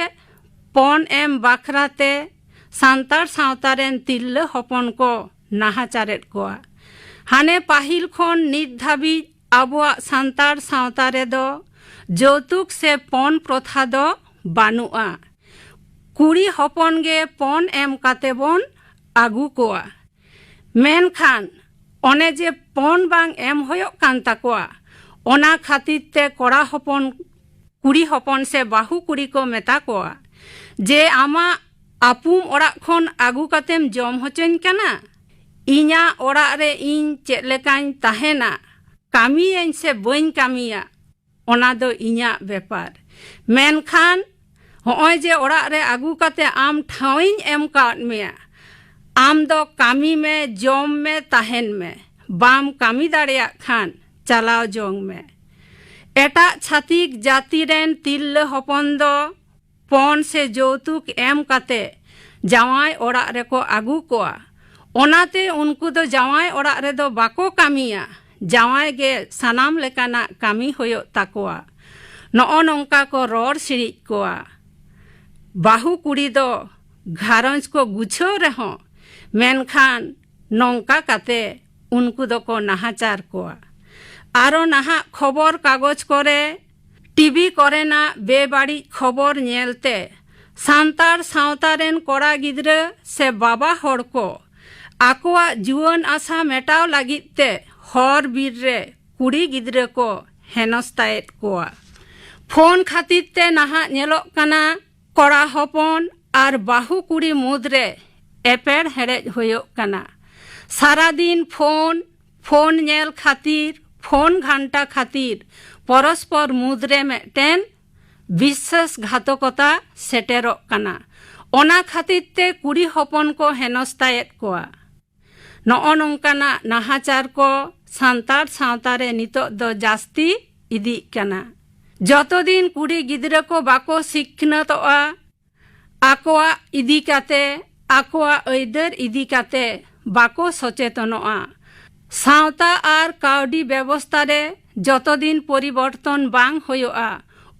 ᱯᱚᱱ ᱮᱢ ᱵᱟᱠᱷᱨᱟ ᱛᱮ ᱥᱟᱱᱛᱟᱲ ᱥᱟᱶᱛᱟ ᱨᱮᱱ ᱛᱤᱨᱞᱟᱹ ᱦᱚᱯᱚᱱ ᱠᱚ ᱱᱟᱦᱟᱪᱟᱨᱮᱫ ᱠᱚᱣᱟ᱾ ᱦᱟᱱᱮ ᱯᱟᱹᱦᱤᱞ ᱠᱷᱚᱱ ᱱᱤᱛ ᱫᱷᱟᱹᱵᱤᱡ ᱟᱵᱚᱣᱟᱜ ᱥᱟᱱᱛᱟᱲ ᱥᱟᱶᱛᱟ ᱨᱮᱫᱚ ᱡᱳᱣᱛᱩᱠ ᱥᱮ ᱯᱚᱱ ᱯᱨᱚᱛᱷᱟ ᱫᱚ ᱵᱟᱹᱱᱩᱜᱼᱟ᱾ ᱠᱩᱲᱤ ᱦᱚᱯᱚᱱ ᱜᱮ ᱯᱚᱱ ᱮᱢ ᱠᱟᱛᱮ ᱵᱚᱱ ᱟᱹᱜᱩ ᱠᱚᱣᱟ᱾ ᱢᱮᱱᱠᱷᱟᱱ ᱚᱱᱮ ᱡᱮ ᱯᱚᱱ ᱵᱟᱝ ᱮᱢ ᱦᱩᱭᱩᱜ ᱠᱟᱱ ᱛᱟᱠᱚᱣᱟ, ᱚᱱᱟ ᱠᱷᱟᱹᱛᱤᱨ ᱛᱮ ᱠᱚᱲᱟ ᱦᱚᱯᱚᱱ, ᱠᱩᱲᱤ ᱦᱚᱯᱚᱱ ᱥᱮ ᱵᱟᱹᱦᱩ ᱠᱩᱲᱤ ᱠᱚ ᱢᱮᱛᱟ ᱠᱚᱣᱟ ᱡᱮ, "ᱟᱢᱟᱜ ᱟᱹᱯᱩᱢ ᱚᱲᱟᱜ ᱠᱷᱚᱱ ᱟᱹᱜᱩ ᱠᱟᱛᱮᱢ ᱡᱚᱢ ᱦᱚᱪᱚᱧ ᱠᱟᱱᱟ? ᱤᱧᱟᱜ ᱚᱲᱟᱜ ᱨᱮ ᱤᱧ ᱪᱮᱫ ᱞᱮᱠᱟᱧ ᱛᱟᱦᱮᱱᱟ? ᱠᱟᱹᱢᱤᱭᱟᱹᱧ ᱥᱮ ᱵᱟᱹᱧ ᱠᱟᱹᱢᱤᱭᱟ, ᱚᱱᱟ ᱫᱚ ᱤᱧᱟᱜ ᱵᱮᱯᱟᱨ᱾ ᱢᱮᱱᱠᱷᱟᱱ ᱦᱚᱸᱜᱼᱚᱭ ᱡᱮ ᱚᱲᱟᱜ ᱨᱮ ᱟᱹᱜᱩ ᱠᱟᱛᱮ ᱟᱢ ᱴᱷᱟᱶᱤᱧ ᱮᱢ ᱠᱟᱣᱟᱫ ᱢᱮᱭᱟ, ᱟᱢ ᱫᱚ ᱠᱟᱹᱢᱤ ᱢᱮ, ᱡᱚᱢ ᱢᱮ, ᱛᱟᱦᱮᱱ ᱢᱮ᱾ ᱵᱟᱢ ᱠᱟᱹᱢᱤ ᱫᱟᱲᱮᱭᱟᱜ ᱠᱷᱟᱱ ᱪᱟᱞᱟᱣ ᱡᱚᱝ ᱢᱮ᱾" ᱮᱴᱟᱜ ᱪᱷᱟᱹᱛᱤᱠ ᱡᱟᱹᱛᱤ ᱨᱮᱱ ᱛᱤᱨᱞᱟᱹ ᱦᱚᱯᱚᱱ ᱫᱚ ᱯᱚᱱ ᱥᱮ ᱡᱳᱣᱛᱩᱠ ᱮᱢ ᱠᱟᱛᱮ ᱡᱟᱶᱟᱭ ᱚᱲᱟᱜ ᱨᱮᱠᱚ ᱟᱹᱜᱩ ᱠᱚᱣᱟ᱾ ᱚᱱᱟᱛᱮ ᱩᱱᱠᱩ ᱫᱚ ᱡᱟᱶᱟᱭ ᱚᱲᱟᱜ ᱨᱮᱫᱚ ᱵᱟᱠᱚ ᱠᱟᱹᱢᱤᱭᱟ᱾ ᱡᱟᱶᱟᱭ ᱜᱮ ᱥᱟᱱᱟᱢ ᱞᱮᱠᱟᱱᱟᱜ ᱠᱟᱹᱢᱤ ᱦᱩᱭᱩᱜ ᱛᱟᱠᱚᱣᱟ᱾ ᱱᱚᱜᱼᱚ ᱱᱚᱝᱠᱟ ᱠᱚ ᱨᱚᱲ ᱥᱤᱬᱤᱡ ᱠᱚᱣᱟ᱾ ᱵᱟᱹᱦᱩ ᱠᱩᱲᱤ ᱫᱚ ᱜᱷᱟᱨᱚᱸᱡᱽ ᱠᱚ ᱜᱩᱪᱷᱟᱹᱣ ᱨᱮᱦᱚᱸ, ᱢᱮᱱᱠᱷᱟᱱ ᱱᱚᱝᱠᱟ ᱠᱟᱛᱮ ᱩᱱᱠᱩ ᱫᱚᱠᱚ ᱱᱟᱦᱟᱪᱟᱨ ᱠᱚᱣᱟ᱾ ᱟᱨᱚ ᱱᱟᱦᱟᱜ ᱠᱷᱚᱵᱚᱨ ᱠᱟᱜᱚᱡᱽ ᱠᱚᱨᱮ, ᱴᱤᱵᱷᱤ ᱠᱚᱨᱮᱱᱟᱜ ᱵᱮᱵᱟᱹᱲᱤᱡ ᱠᱷᱚᱵᱚᱨ ᱧᱮᱞᱛᱮ ᱥᱟᱱᱛᱟᱲ ᱥᱟᱶᱛᱟ ᱨᱮᱱ ᱠᱚᱲᱟ ᱜᱤᱫᱽᱨᱟᱹ ᱥᱮ ᱵᱟᱵᱟ ᱦᱚᱲ ᱠᱚ ᱟᱠᱚᱣᱟᱜ ᱡᱩᱣᱟᱹᱱ ᱟᱥᱟ ᱢᱮᱴᱟᱣ ᱞᱟᱹᱜᱤᱫ ᱛᱮ ᱦᱚᱨ ᱵᱤᱨ ᱨᱮ ᱠᱩᱲᱤ ᱜᱤᱫᱽᱨᱟᱹ ᱠᱚ ᱦᱮᱱᱚᱥᱛᱟᱭᱮᱫ ᱠᱚᱣᱟ᱾ ᱯᱷᱳᱱ ᱠᱷᱟᱹᱛᱤᱨ ᱛᱮ ᱱᱟᱦᱟᱜ ᱧᱮᱞᱚᱜ ᱠᱟᱱᱟ, ᱠᱚᱲᱟ ᱦᱚᱯᱚᱱ ᱟᱨ ᱵᱟᱹᱦᱩ ᱠᱩᱲᱤ ᱢᱩᱫᱽᱨᱮ ᱮᱯᱮᱲ ᱦᱮᱲᱮᱡ ᱦᱩᱭᱩᱜ ᱠᱟᱱᱟ᱾ ᱥᱟᱨᱟᱫᱤᱱ ᱯᱷᱳᱱ, ᱯᱷᱳᱱ ᱧᱮᱞ ᱠᱷᱟᱹᱛᱤᱨ, ᱯᱷᱳᱱ ᱜᱷᱟᱱᱴᱟ ᱠᱷᱟᱹᱛᱤᱨ ᱯᱚᱨᱚᱥᱯᱚᱨ ᱢᱩᱫᱽᱨᱮ ᱢᱤᱫᱴᱮᱱ ᱵᱤᱥᱥᱟᱥᱜᱷᱟᱛᱚᱠᱚᱛᱟ ᱥᱮᱴᱮᱨᱚᱜ ᱠᱟᱱᱟ᱾ ᱚᱱᱟ ᱠᱷᱟᱹᱛᱤᱨ ᱛᱮ ᱠᱩᱲᱤ ᱦᱚᱯᱚᱱ ᱠᱚ ᱦᱮᱱᱚᱥᱛᱟᱭᱮᱫ ᱠᱚᱣᱟ᱾ ᱱᱚᱜᱼᱚ ᱱᱚᱝᱠᱟᱱᱟᱜ ᱱᱟᱦᱟᱪᱟᱨ ᱠᱚ ᱥᱟᱱᱛᱟᱲ ᱥᱟᱶᱛᱟ ᱨᱮ ᱱᱤᱛᱚᱜ ᱫᱚ ᱡᱟᱹᱥᱛᱤ ᱤᱫᱤᱜ ᱠᱟᱱᱟ᱾ ᱡᱚᱛᱚ ᱫᱤᱱ ᱠᱩᱲᱤ ᱜᱤᱫᱽᱨᱟᱹ ᱠᱚ ᱵᱟᱠᱚ ᱥᱤᱠᱷᱱᱟᱹᱛᱚᱜᱼᱟ, ᱟᱠᱚᱣᱟᱜ ᱤᱫᱤ ᱠᱟᱛᱮ, ᱟᱠᱚᱣᱟᱜ ᱟᱹᱭᱫᱟᱹᱨ ᱤᱫᱤ ᱠᱟᱛᱮ ᱵᱟᱠᱚ ᱥᱚᱪᱮᱛᱚᱱᱚᱜᱼᱟ, ᱥᱟᱶᱛᱟ ᱟᱨ ᱠᱟᱹᱣᱰᱤ ᱵᱮᱵᱚᱥᱛᱟ ᱨᱮ ᱡᱚᱛᱚ ᱫᱤᱱ ᱯᱚᱨᱤᱵᱚᱨᱛᱚᱱ ᱵᱟᱝ ᱦᱩᱭᱩᱜᱼᱟ,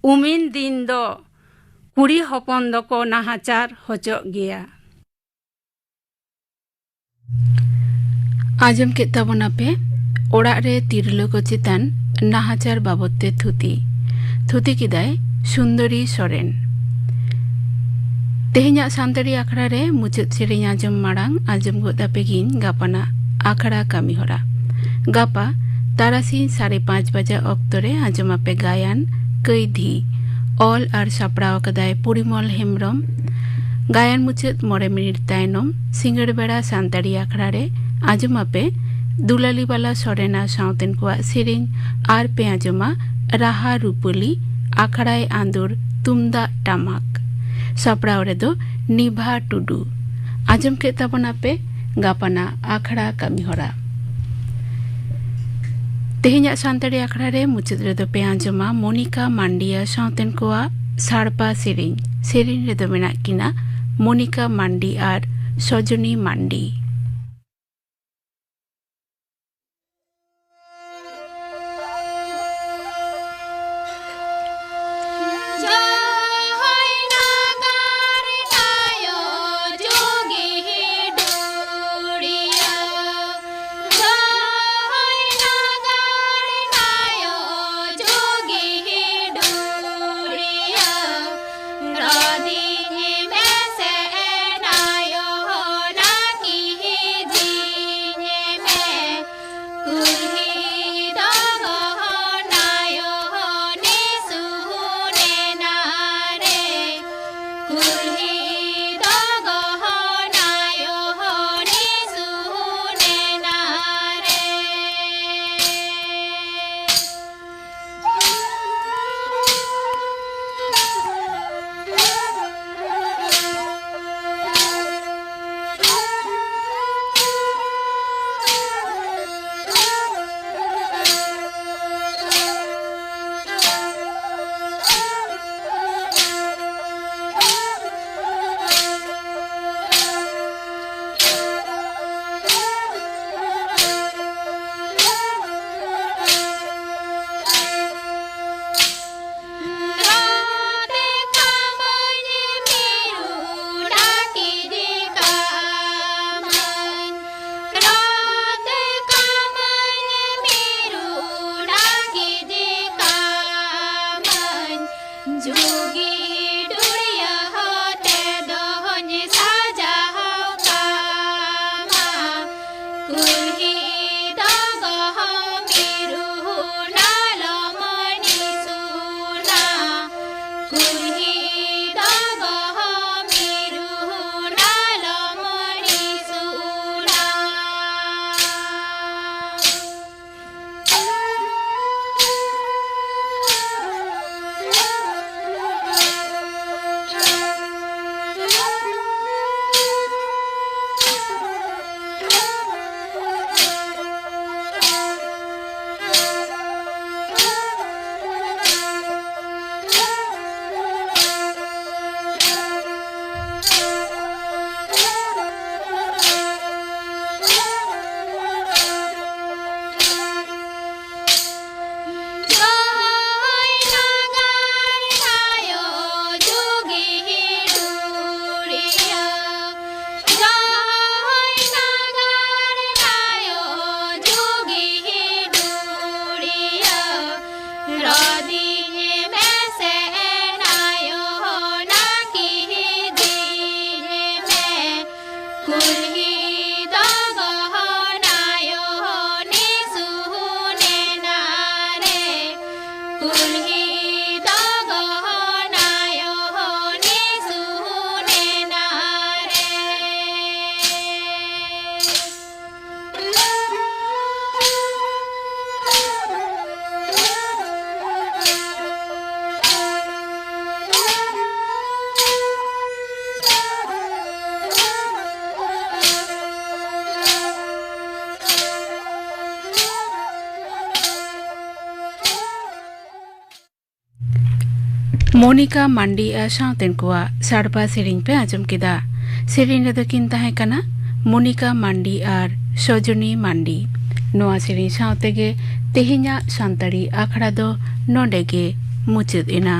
ᱩᱢᱤᱱ ᱫᱤᱱ ᱫᱚ ᱠᱩᱲᱤ ᱦᱚᱯᱚᱱ ᱫᱚᱠᱚ ᱱᱟᱦᱟᱪᱟᱨ ᱦᱚᱪᱚᱜ ᱜᱮᱭᱟ᱾ ᱟᱸᱡᱚᱢ ᱠᱮᱫ ᱛᱟᱵᱚᱱᱟᱯᱮ ᱚᱲᱟᱜ ᱨᱮ ᱛᱤᱨᱞᱟᱹ ᱠᱚ ᱪᱮᱛᱟᱱ ᱱᱟᱦᱟᱪᱟᱨ ᱵᱟᱵᱚᱫ ᱛᱮ ᱛᱷᱩᱛᱤ᱾ ᱛᱷᱩᱛᱤ ᱠᱮᱫᱟᱭ ᱥᱩᱱᱫᱚᱨᱤ ᱥᱚᱨᱮᱱ᱾ ᱛᱮᱦᱮᱧᱟᱜ ᱥᱟᱱᱛᱟᱲᱤ ᱟᱠᱷᱲᱟ ᱨᱮ ᱢᱩᱪᱟᱹᱫ ᱥᱮᱨᱮᱧ ᱟᱸᱡᱚᱢ ᱢᱟᱲᱟᱝ ᱟᱸᱡᱚᱢ ᱜᱚᱫ ᱟᱯᱮ ᱜᱤᱧ ᱜᱟᱯᱟᱱᱟᱜ ᱟᱠᱷᱲᱟ ᱠᱟᱹᱢᱤ ᱦᱚᱨᱟ᱾ ᱜᱟᱯᱟ ᱛᱟᱨᱟᱥᱤᱧ ᱥᱟᱲᱮ ᱯᱟᱸᱪ ᱵᱟᱡᱟ ᱚᱠᱛᱚ ᱨᱮ ᱟᱸᱡᱚᱢ ᱟᱯᱮ ᱜᱟᱭᱟᱱ ᱠᱟᱹᱭᱫᱷᱤ᱾ ᱚᱞ ᱟᱨ ᱥᱟᱯᱲᱟᱣ ᱟᱠᱟᱫᱟᱭ ᱯᱚᱨᱤᱢᱚᱞ ᱦᱮᱢᱵᱨᱚᱢ᱾ ᱜᱟᱭᱟᱱ ᱢᱩᱪᱟᱹᱫ ᱢᱚᱬᱮ ᱢᱤᱱᱤᱴ ᱛᱟᱭᱱᱚᱢ ᱥᱤᱸᱜᱟᱹᱲ ᱵᱮᱲᱟ ᱥᱟᱱᱛᱟᱲᱤ ᱟᱠᱷᱲᱟ ᱨᱮ ᱟᱸᱡᱚᱢ ᱟᱯᱮ ᱫᱩᱞᱟᱞᱤ ᱵᱟᱞᱟ ᱥᱚᱨᱮᱱ ᱟᱨ ᱥᱟᱶᱛᱮᱱ ᱠᱚᱣᱟᱜ ᱥᱮᱨᱮᱧ ᱟᱨ ᱯᱮ ᱟᱸᱡᱚᱢᱟ ᱨᱟᱦᱟ ᱨᱩᱯᱟᱹᱞᱤ ᱟᱠᱷᱲᱟᱭ ᱟᱸᱫᱳᱲ ᱛᱩᱢᱫᱟᱜ ᱴᱟᱢᱟᱠ᱾ ᱥᱟᱯᱲᱟᱣ ᱨᱮᱫᱚ ᱱᱤᱵᱷᱟ ᱴᱩᱰᱩ᱾ ᱟᱸᱡᱚᱢ ᱠᱮᱫ ᱛᱟᱵᱚᱱᱟᱯᱮ ᱜᱟᱯᱟᱱᱟᱜ ᱟᱠᱷᱲᱟ ᱠᱟᱹᱢᱤ ᱦᱚᱨᱟ᱾ ᱛᱮᱦᱮᱧᱟᱜ ᱥᱟᱱᱛᱟᱲᱤ ᱟᱠᱷᱲᱟ ᱨᱮ ᱢᱩᱪᱟᱹᱫ ᱨᱮᱫᱚ ᱯᱮ ᱟᱸᱡᱚᱢᱟ ᱢᱚᱱᱤᱠᱟ ᱢᱟᱱᱰᱤ ᱟᱨ ᱥᱟᱶᱛᱮᱱ ᱠᱚᱣᱟᱜ ᱥᱟᱲᱯᱟ ᱥᱮᱨᱮᱧ᱾ ᱥᱮᱨᱮᱧ ᱨᱮᱫᱚ ᱢᱮᱱᱟᱜ ᱠᱤᱱᱟ ᱢᱚᱱᱤᱠᱟ ᱢᱟᱱᱰᱤ ᱟᱨ ᱥᱚᱡᱚᱱᱤ ᱢᱟᱱᱰᱤ᱾ ᱜᱤᱰᱩᱲᱤᱭᱟᱹ ᱦᱚᱛᱮ ᱫᱚᱦᱚᱧ ᱥᱟᱡᱟᱣ ᱠᱟᱢᱟ᱾ ᱠᱩᱞᱦᱤ ᱫᱚ ᱜᱚᱦᱚᱢᱤᱨᱩ ᱱᱟᱞᱚᱢᱟᱹᱱᱤ ᱥᱩᱱᱟ᱾ ᱠᱩᱞᱦᱤ ᱫᱚ ᱜᱚᱦᱚᱢᱤᱨᱩ ᱱᱟᱞᱚᱢᱟᱹᱱᱤ ᱥᱩᱱᱟ᱾ ᱠᱩᱞᱦᱤ ᱫᱚ ᱜᱚᱦᱚᱱᱟᱭᱚ ᱱᱤᱥᱩᱱᱮᱱᱟ ᱨᱮ᱾ ᱠᱩᱞᱦᱤ ᱫᱚ ᱜᱚᱦᱚᱱᱟᱭᱚ ᱱᱤᱥᱩᱱᱮᱱᱟ ᱨᱮ᱾ ᱢᱚᱱᱤᱠᱟ ᱢᱟᱱᱰᱤ ᱟᱨ ᱥᱟᱶᱛᱮᱱ ᱠᱚᱣᱟᱜ ᱥᱟᱲᱯᱟ ᱥᱮᱨᱮᱧ ᱯᱮ ᱟᱸᱡᱚᱢ ᱠᱮᱫᱟ᱾ ᱥᱮᱨᱮᱧ ᱨᱮᱫᱚ ᱠᱤᱱ ᱛᱟᱦᱮᱸ ᱠᱟᱱᱟ ᱢᱚᱱᱤᱠᱟ ᱢᱟᱱᱰᱤ ᱟᱨ ᱥᱚᱡᱚᱱᱤ ᱢᱟᱱᱰᱤ᱾ ᱱᱚᱣᱟ ᱥᱮᱨᱮᱧ ᱥᱟᱶ ᱛᱮᱜᱮ ᱛᱮᱦᱮᱧᱟᱜ ᱥᱟᱱᱛᱟᱲᱤ ᱟᱠᱷᱲᱟ ᱫᱚ ᱱᱚᱰᱮ ᱜᱮ ᱢᱩᱪᱟᱹᱫ ᱮᱱᱟ᱾